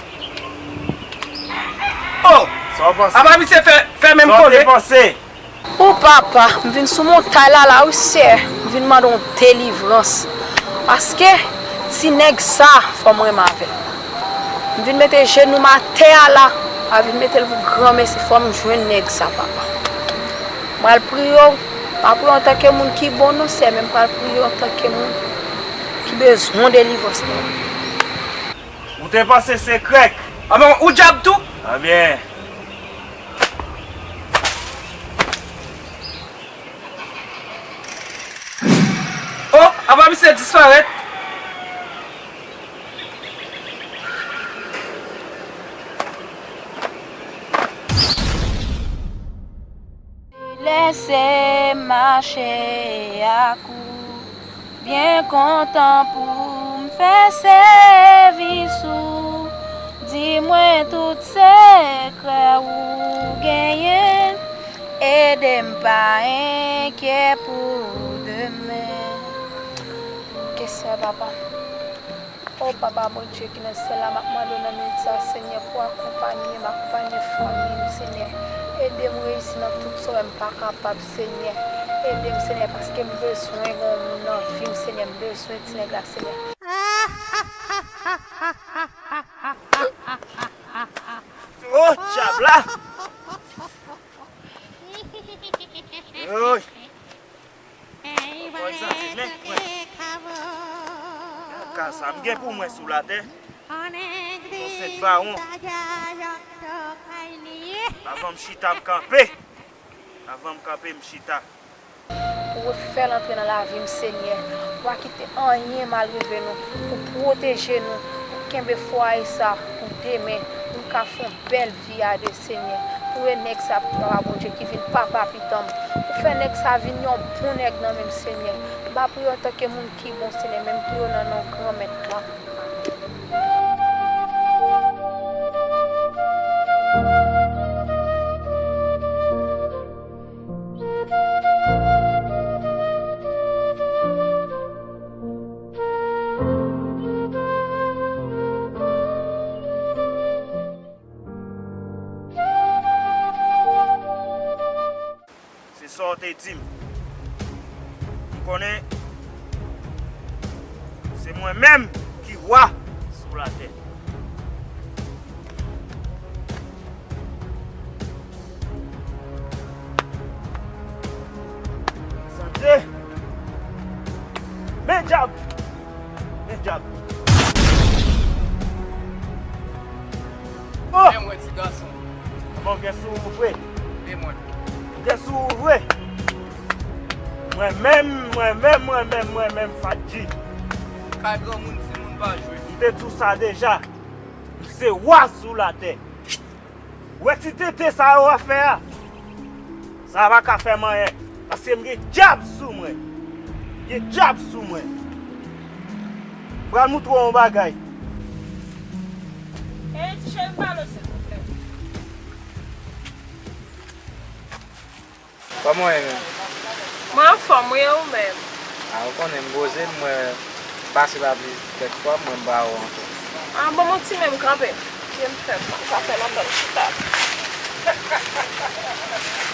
Oh! Sa w panse? Apa misye fè, fè menm kole? Sa w te panse? O papa, m vin sou montay la, la, wi, Seyè. M vin mande w delivrans. Paske ti nèg sa, fò m renmen avè l. M vin mete jenou m atè a la, pa vin mete l pou granmesi, fò m jwenn nèg sa, papa. M pral priye w, m pa priye w antanke moun ki bon non, Seyè, men m pral priye w antanke moun ki bezwen delivrans, papa. Ou te panse se krèk? Anben, ou dyab tou? Anben. Oh, apa misye disparèt? Lèse m mache ak ou, byen kontan pou m fè sèvis ou. Di mwen tout sekrè ou genyen, ede m pa enkyè pou demen. Ke sè papa. O Papa Bondye ki nan syèl la, m ap mande w nan minit sa, Senyè, pou w akonpanye m, akonpanye fanmi m, Senyè. Ede m reyisi nan tout sa w wè m pa kapab, Senyè. Ede m, Senyè, paske m bezwen gen yon moun nan vi m, Senyè. M bezwen ti nèg la, Senyè. Oh, dyab la! Woy! Ankò egzantimen mwen. Kaka sa m gen pou mwen sou latè. Yon sèt bawon. Avan m chita, m kanpe. Avan m kanpe, m chita. Pou w fè l antre nan lavi m, Senyè. Pou w pa kite anyen mal rive nou. Pou w pwoteje nou. Pou w kenbe fwaye sa pou demen. Pou n ka fè yon bèl vi a de, Senyè. Touye nèg sa, Papa Bondye, ki vin papa pitan m. Pou fè nèg sa vin yon bon nèg nan men m, Senyè. M pa priye w antanke moun ki bon, Senyè, men m priye w nan non Granmèt la. Se sa w te di m. M konnen se mwen menm ki wa sou latè. Sante! Men dyab! Men dyab! Oh! Men mwen, ti gason. Bon, gen sou ou vre. Men mwen. Gen sou ou vre. Mwen menm, mwen menm, mwen menm, mwen menm, Fadji. Kay granmoun, timoun pa jwe. M te di w sa deja. M se wa sou latè. Wè ti tete sa yo ap fè a? Sa pa ka fè m anyen. Paske m gen dyab sou mwen. M gen dyab sou mwen. M pral moutre w yon bagay. Ey, ti cheri, m pale w, silvouplè. Kòman w ye menm? Mwen anfòm, wi, e ou menm? A, ou konnen m poze, m wè m pase pa plis kèk fwa, m wè m pa wè w ankò. A, bon, m yon ti menm kanpe. Kite m fè m, m ka fè lontan m chita.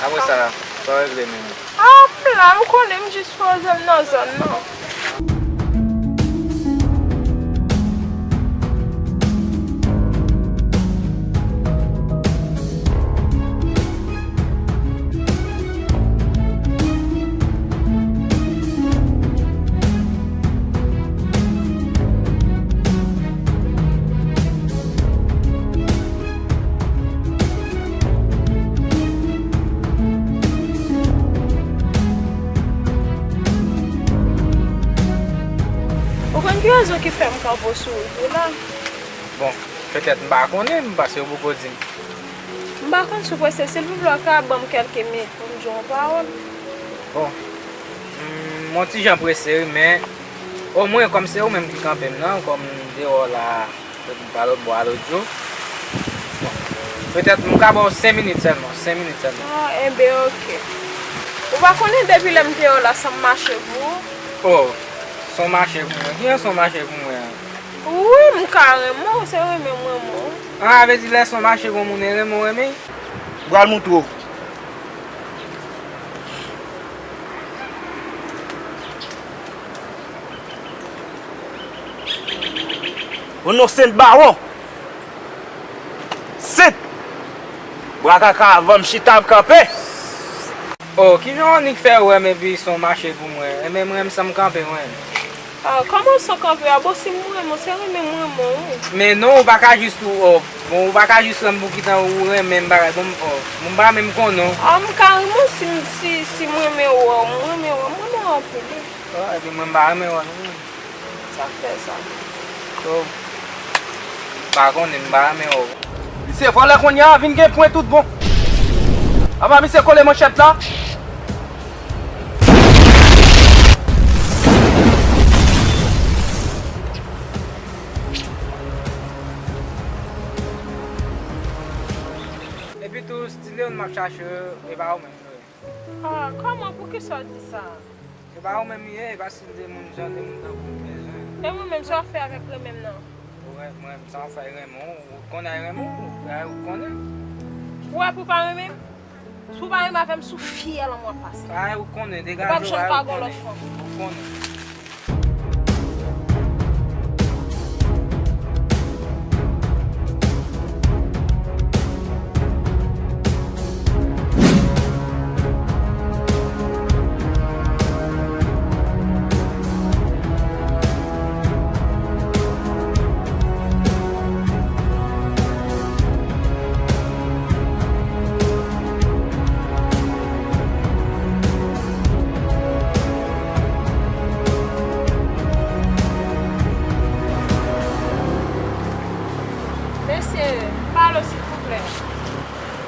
Apre sa, sa w regle menm? A, m la, ou konnen m jis poze m nan zòn nan. Ou konn ki rezon ki fè m kanpe w sou wout ou la? Bon, petèt m pa konnen, paske ou poko di m. M pa konn si w prese, silvouplè, w ka ban m kèlke minit pou m di w yon pawòl? Bon, m, m yon ti jan prese, wi, men omwen, kòm se ou menm ki kanpe m nan, kòm m deyò la, m pa lòt bò a lòt jou. Bon, petèt m ka ba w senk minit sèlman, senk minit sèlman. A, enben, oke. Ou pa konnen depi lè m deyò la, san m mache pou ou? O, san w mache pou mwen. Kijan san w mache pou mwen an? Wi, m ka renmen w, se renmen m renmen w. A, vle di lè san w mache pou yon moun, e renmen w renmen? M pral moutre w. O non, Sent Bawon! Sent! Bwa kaka avan m chita m kanpe! O, kijan w annik fè w wè m epi san w mache pou mwen? Enben, mwen menm san m kanpe, mwen. A, kòman san kanpe a? Bon, si m renmen w, se renmen m renmen w, wi. Men non, ou pa ka jis tou, o, bon, ou pa ka jis wè m pou kitan ou renmen m bagay. Bon, o, bon, m pa menm konnen w. A, m ka renmen w si m, si, si m renmen w, m renmen w, m renmen w anpil, wi. O, epi mwen m pa renmen w non. Sa fè sa. So, m pa konnen, m pa renmen w. Misye vòlè kounye a, vin gen pwen tout bon. Apa misye kole manchèt la? Epi tou, Stileon m ap chache, e pa ou menm, wi. A, kòman? Poukisa w di sa? E pa ou menm li ye, e pa si de moun jan de moun tankou m bezwen. E mwen menm, sa w ap fè avèk renmen m nan? Ou renmen, mwen, sa w ap fè renmen w, ou konnen renmen w, ou konnen. Ou wè pou w pa renmen m? Si w pa renmen avè m, sou fyèl an mwen pase. Ay, ou konnen, degaje w, ay, ou konnen. Ou pa janm ka gon lòt fanm. Ou konnen. Mesye, pale w silvouplè.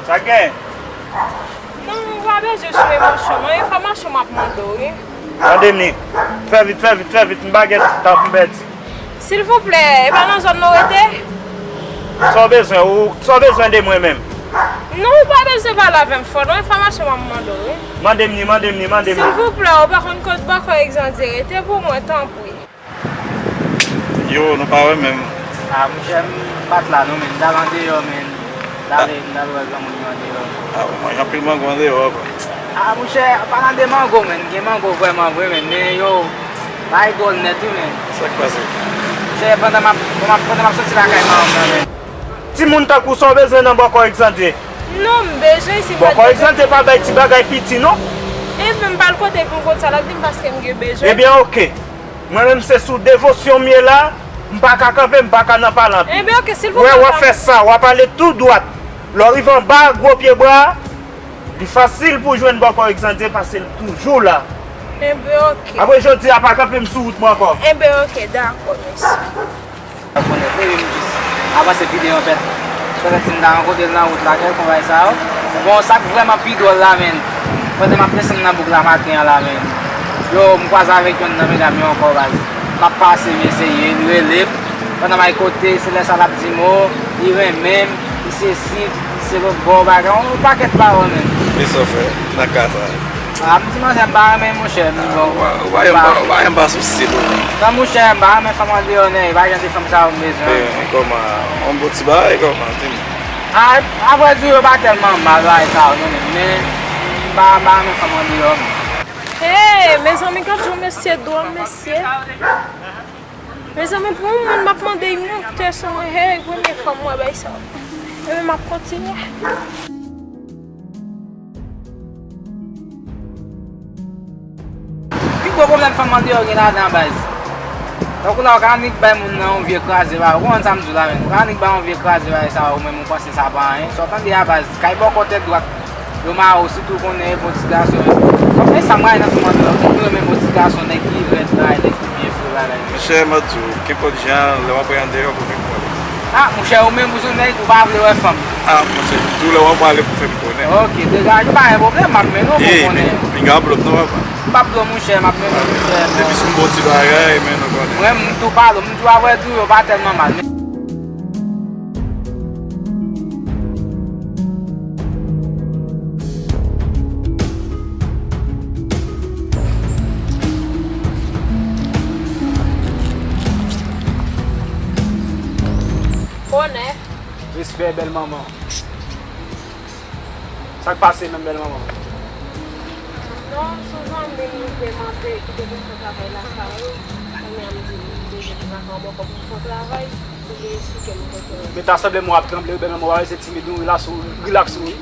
Sa k genyen? Non, ou pa bezwen sou emosyon, non. Enfòmasyon m ap mande w, wi. Mande m li. Fè vit, fè vit, fè vit. M pa gen tan pou m pèdi. Silvouplè, e pa nan zòn nan w rete? Sa w bezwen? Ou, sa w bezwen de mwen menm? Non, ou pa bezwen pale avè m fò, non. Enfòmasyon m ap mande w, wi. Mande m li, mande m li, mande m li. Silvouplè, ou pa konn kot bòkò Egzandye rete pou mwen, tanpri. Yo, nou pa wè menm. A, monchè, m pa t la non, men m t al andeyò, men m t ale, m t al wè granmoun yo andeyò. A, ou manje anpil mango andeyò, apa? A, monchè, an palan de mango, men, gen mango vrèman vre, men, men yo, bagay dwòl nèt, wi, men. Sa k pase? Monchè, pandan m ap, pandan m ap, pandan m ap soti lakay manman m nan, men. Timoun tankou sa w bezwen nan bòkò Egzandye? Non, m bezwen si m pa t bezwen. Bòkò Egzandye pa bay ti bagay piti, non. Enben, m pa al kote pou m konn sa l ap di m paske m gen bezwen. Ebyen, oke. Mwen menm se sou devosyon m ye la, m pa ka kanpe, m pa ka nan pale anpil. Enben, oke, silvouplè. Wè, w ap fè sa, w ap ale tou dwat. Lè w rive anba gwo pye bwa a, li fasil pou w jwenn bòkò Egzandye paske l toujou la. Enben, oke. Apre jodi a, pa kanpe m sou wout mwen ankò. Enben, oke, dakò, mèsi. Pa konnen, veye m jis. Avanse pi devan pèt. Petèt si m ta rankontre l nan wout la, kèlkonk bagay sa yo. Bon, sa k vrèman pi dwòl la, menn, pandan m ap desann nan bouk la maten an la, menn, yo, m kwaze avèk yonn nan medam yo ankò, baz. M ap pase, m eseye, li rele m. Pandan m al kote, se lè sa l ap di m, o, li renmen m, li sesi, li selot bò, bagay, yon pakèt pawòl, menn. Men sa w fè nan ka sa a? A, m di manzè m pa renmen, monchè, m bon. Ou pa, ou pa janm pa, ou pa janm pa sou stil ou. Non, monchè, m pa renmen fanm andeyò, nèg, e pa jan de fanm sa yo m bezwen. E, e kòman, yon bon ti bagay, kòman, di m? A, avrèdi, yo pa tèlman mal, bagay sa yo, non, men, men, m pa, m pa renmen fanm andeyò, non. Hey, mezanmi, gad jan mesye dwòl, mesye. Mezanmi, pou yon moun m ap mande yon tè sou mwen, hey, premye fwa m wè bagay sa. E men m ap kontinye. Pi gwo pwoblèm fanm andeyò gen ladan, baz. Tankou la, ou ka annik bay moun nan yon vye kraze, baz. Ou konprann sa m di w la, menn? Ou ka annik bay yon vye kraze, baz, sa, ou menm ou panse sa pa anyen. Sa w tande a, baz, kay bòkò tèt dwat. Yo mare w, sitou konnen e bon ti gason. Kòm e sa m rayi nan fanm andeyò, ou konn renmen bon ti gason, nèg ki rèd, bagay, nèg ki byen fre, bagay. Monchè, m ap di w, kenpòt jan, lè w ap rayi andeyò, pou fè m konnen. A, monchè, ou menm, ou se yon nèg, ou pa vle wè fanm. A, monchè, m di w, lè w ap prale, pou fè m konnen. Ok, degaje, pa gen pwoblèm, m ap mennen w pou w konnen. Ey, men, pinga ap blòm non, papa. M p ap blòm, monchè, m ap mennen w, monchè. Depi sou m bon ti bagay, men nou konnen. Mwen, m tou pale w, m di w, avrèdi, yo pa tèlman mal, men Bonè. Respè, bèl manman. Sa k pase menm, bèl manman? Non, se yon zanmi m li te mande ki te konn fè travay lakay ou. Kounye a m di l m bezwen ti vakan bòkò pou m fè yon travay. Pou li esplike m kote w ye. Men ta sanble m w ap tranble, wi, bèl manman, w pa bezwen timid, non, rilaks, rilaks, wi.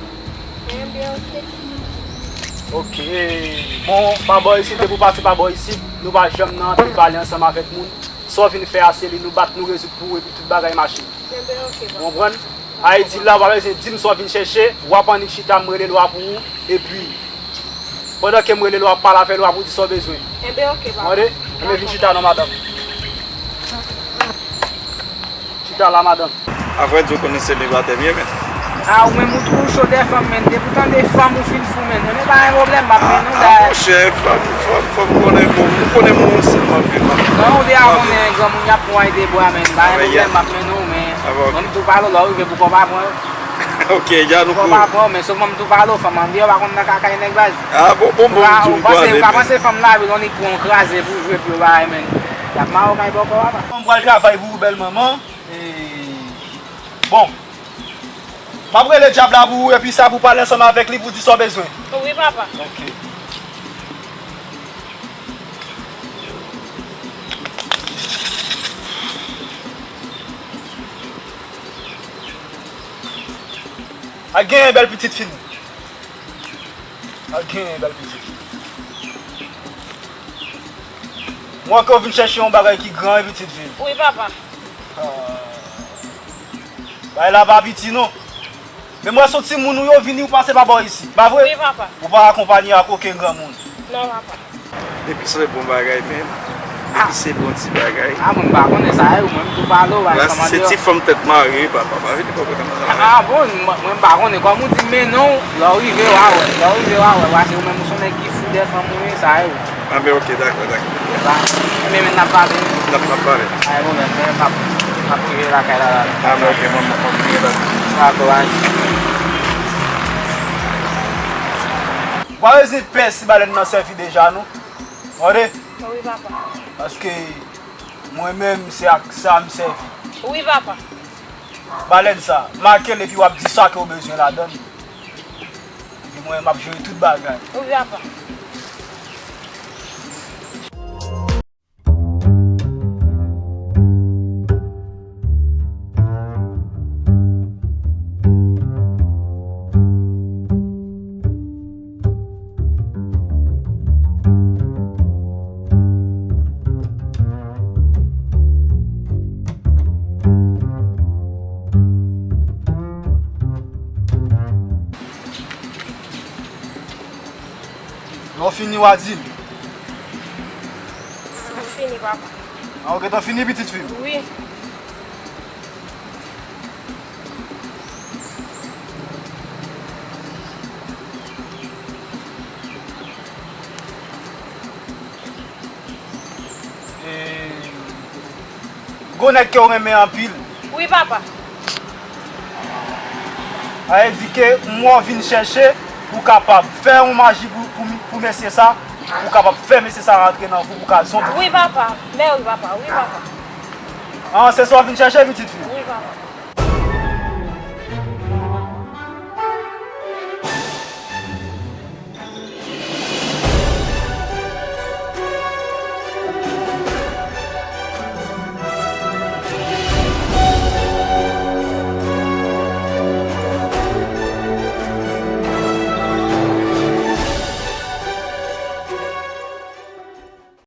Enben, ok. Ok. Bon, pa bò isit, depi w pase pa bò isit, nou pa janm nan antre pale ansanm avèk moun. Sa w vin fè a, se li nou bat, nou rezoud pou ou, epi tout bagay mache. Enben, ok, papa. Ou konprann? Ayiti la, w pa bezwen di m sa w vin chèche, w ap annik chita, m rele lwa pou ou, epi, pandan ke m rele lwa, w ap pale avè lwa pou w di sa w bezwen. Enben, ok, papa. Tande? Enben, vin chita non, madanm. Chita la, madanm. Avrèdi, ou konnen selibatè m ye, men. A, ou menm, ou toujou cho dèyè fanm, men. Depi w tande fanm, ou fin fou, men. Men pa gen pwoblèm, m ap mennen w, dayè. A, monchè, fanm, fanm, fanm konnen, bon, ou konnen m yon sèl m ap viv la. Non, ou deja konnen granmoun y ap pran de bwa, men. Pa gen pwoblèm, m ap mennen w, men. Mwen m tou pale w, lè w rive pou kò pa pran. Ok, ya nou kou. Kò pa pran, men sèlman m tou pale w, fanm andeyò pa konn nan kakay nèg, baz. A, bon, bon, bon, m di w, ou panse, ou ka panse fanm lavil, on li pran yon kraze pou jwe pou yo bagay, men. Y ap mare w kay bòkò, papa. Bon, m pral travay pou ou, bèl manman. E, bon. M ap rele dyab la pou ou, epi sa pou pale ansanm avèk li pou di sa w bezwen. Wi, papa. Ok. Al genyen, bèl pitit fi m. Al genyen, bèl pitit fi m. M wè ke w vin chèche yon bagay ki gran, wi, pitit fi m. Wi, papa. Ah. Bagay la pa piti, non. Men m wè se yon timoun ou yo vini, ou pase pa bò isit, pa vre? Wi, papa. Ou pa akonpanye ak okenn granmoun. Non, papa. Depi se bon bagay, men. Depi se bon ti bagay. A, mwen m pa konnen sa, e, ou menm tou pale w, la, se ti fanm tèt mare, papa, pa vin pran pran nan. A, bon, mwen, mwen m pa konnen. Kòm ou di m mennen w, lè w rive, w a wè. Lè w rive, w a wè. Paske ou menm, ou se yon nèg ki fou dè fanm, ou ye, sa, e. A, men, ok, dakò, dakò. Sa, men, men, n ap pale. N ap, n ap pale. A, bon, men, men, m ap, m ap rive lakay la, la. A, men, ok, mwen, mwen, mwen, mwen, mwen. Dakò, bye. Ou pa bezwen pè si balèn nan sèvi deja, non. Tande? Wi, papa. Paske mwen menm, se ak sa m sèvi. Wi, papa. Balèn sa, make l epi w ap di sa ke w bezwen ladan l. Epi mwen, m ap jere tout bagay. Wi, papa. Lè w fini, w a di m. Mwen fini, papa. A, ou gentan fini, pitit fi m? Wi. Gon nèg ke w renmen anpil. Wi, papa. Sa vle di ke m wè w vin chèche pou w kapab fè yon maji pou, pou, pou mesye sa, pou w kapab fè mesye sa rantre nan vou pou w ka zonbi. Wi, papa. Mèwi, papa. Wi, papa. An, se sa w vin chèche, pitit fi?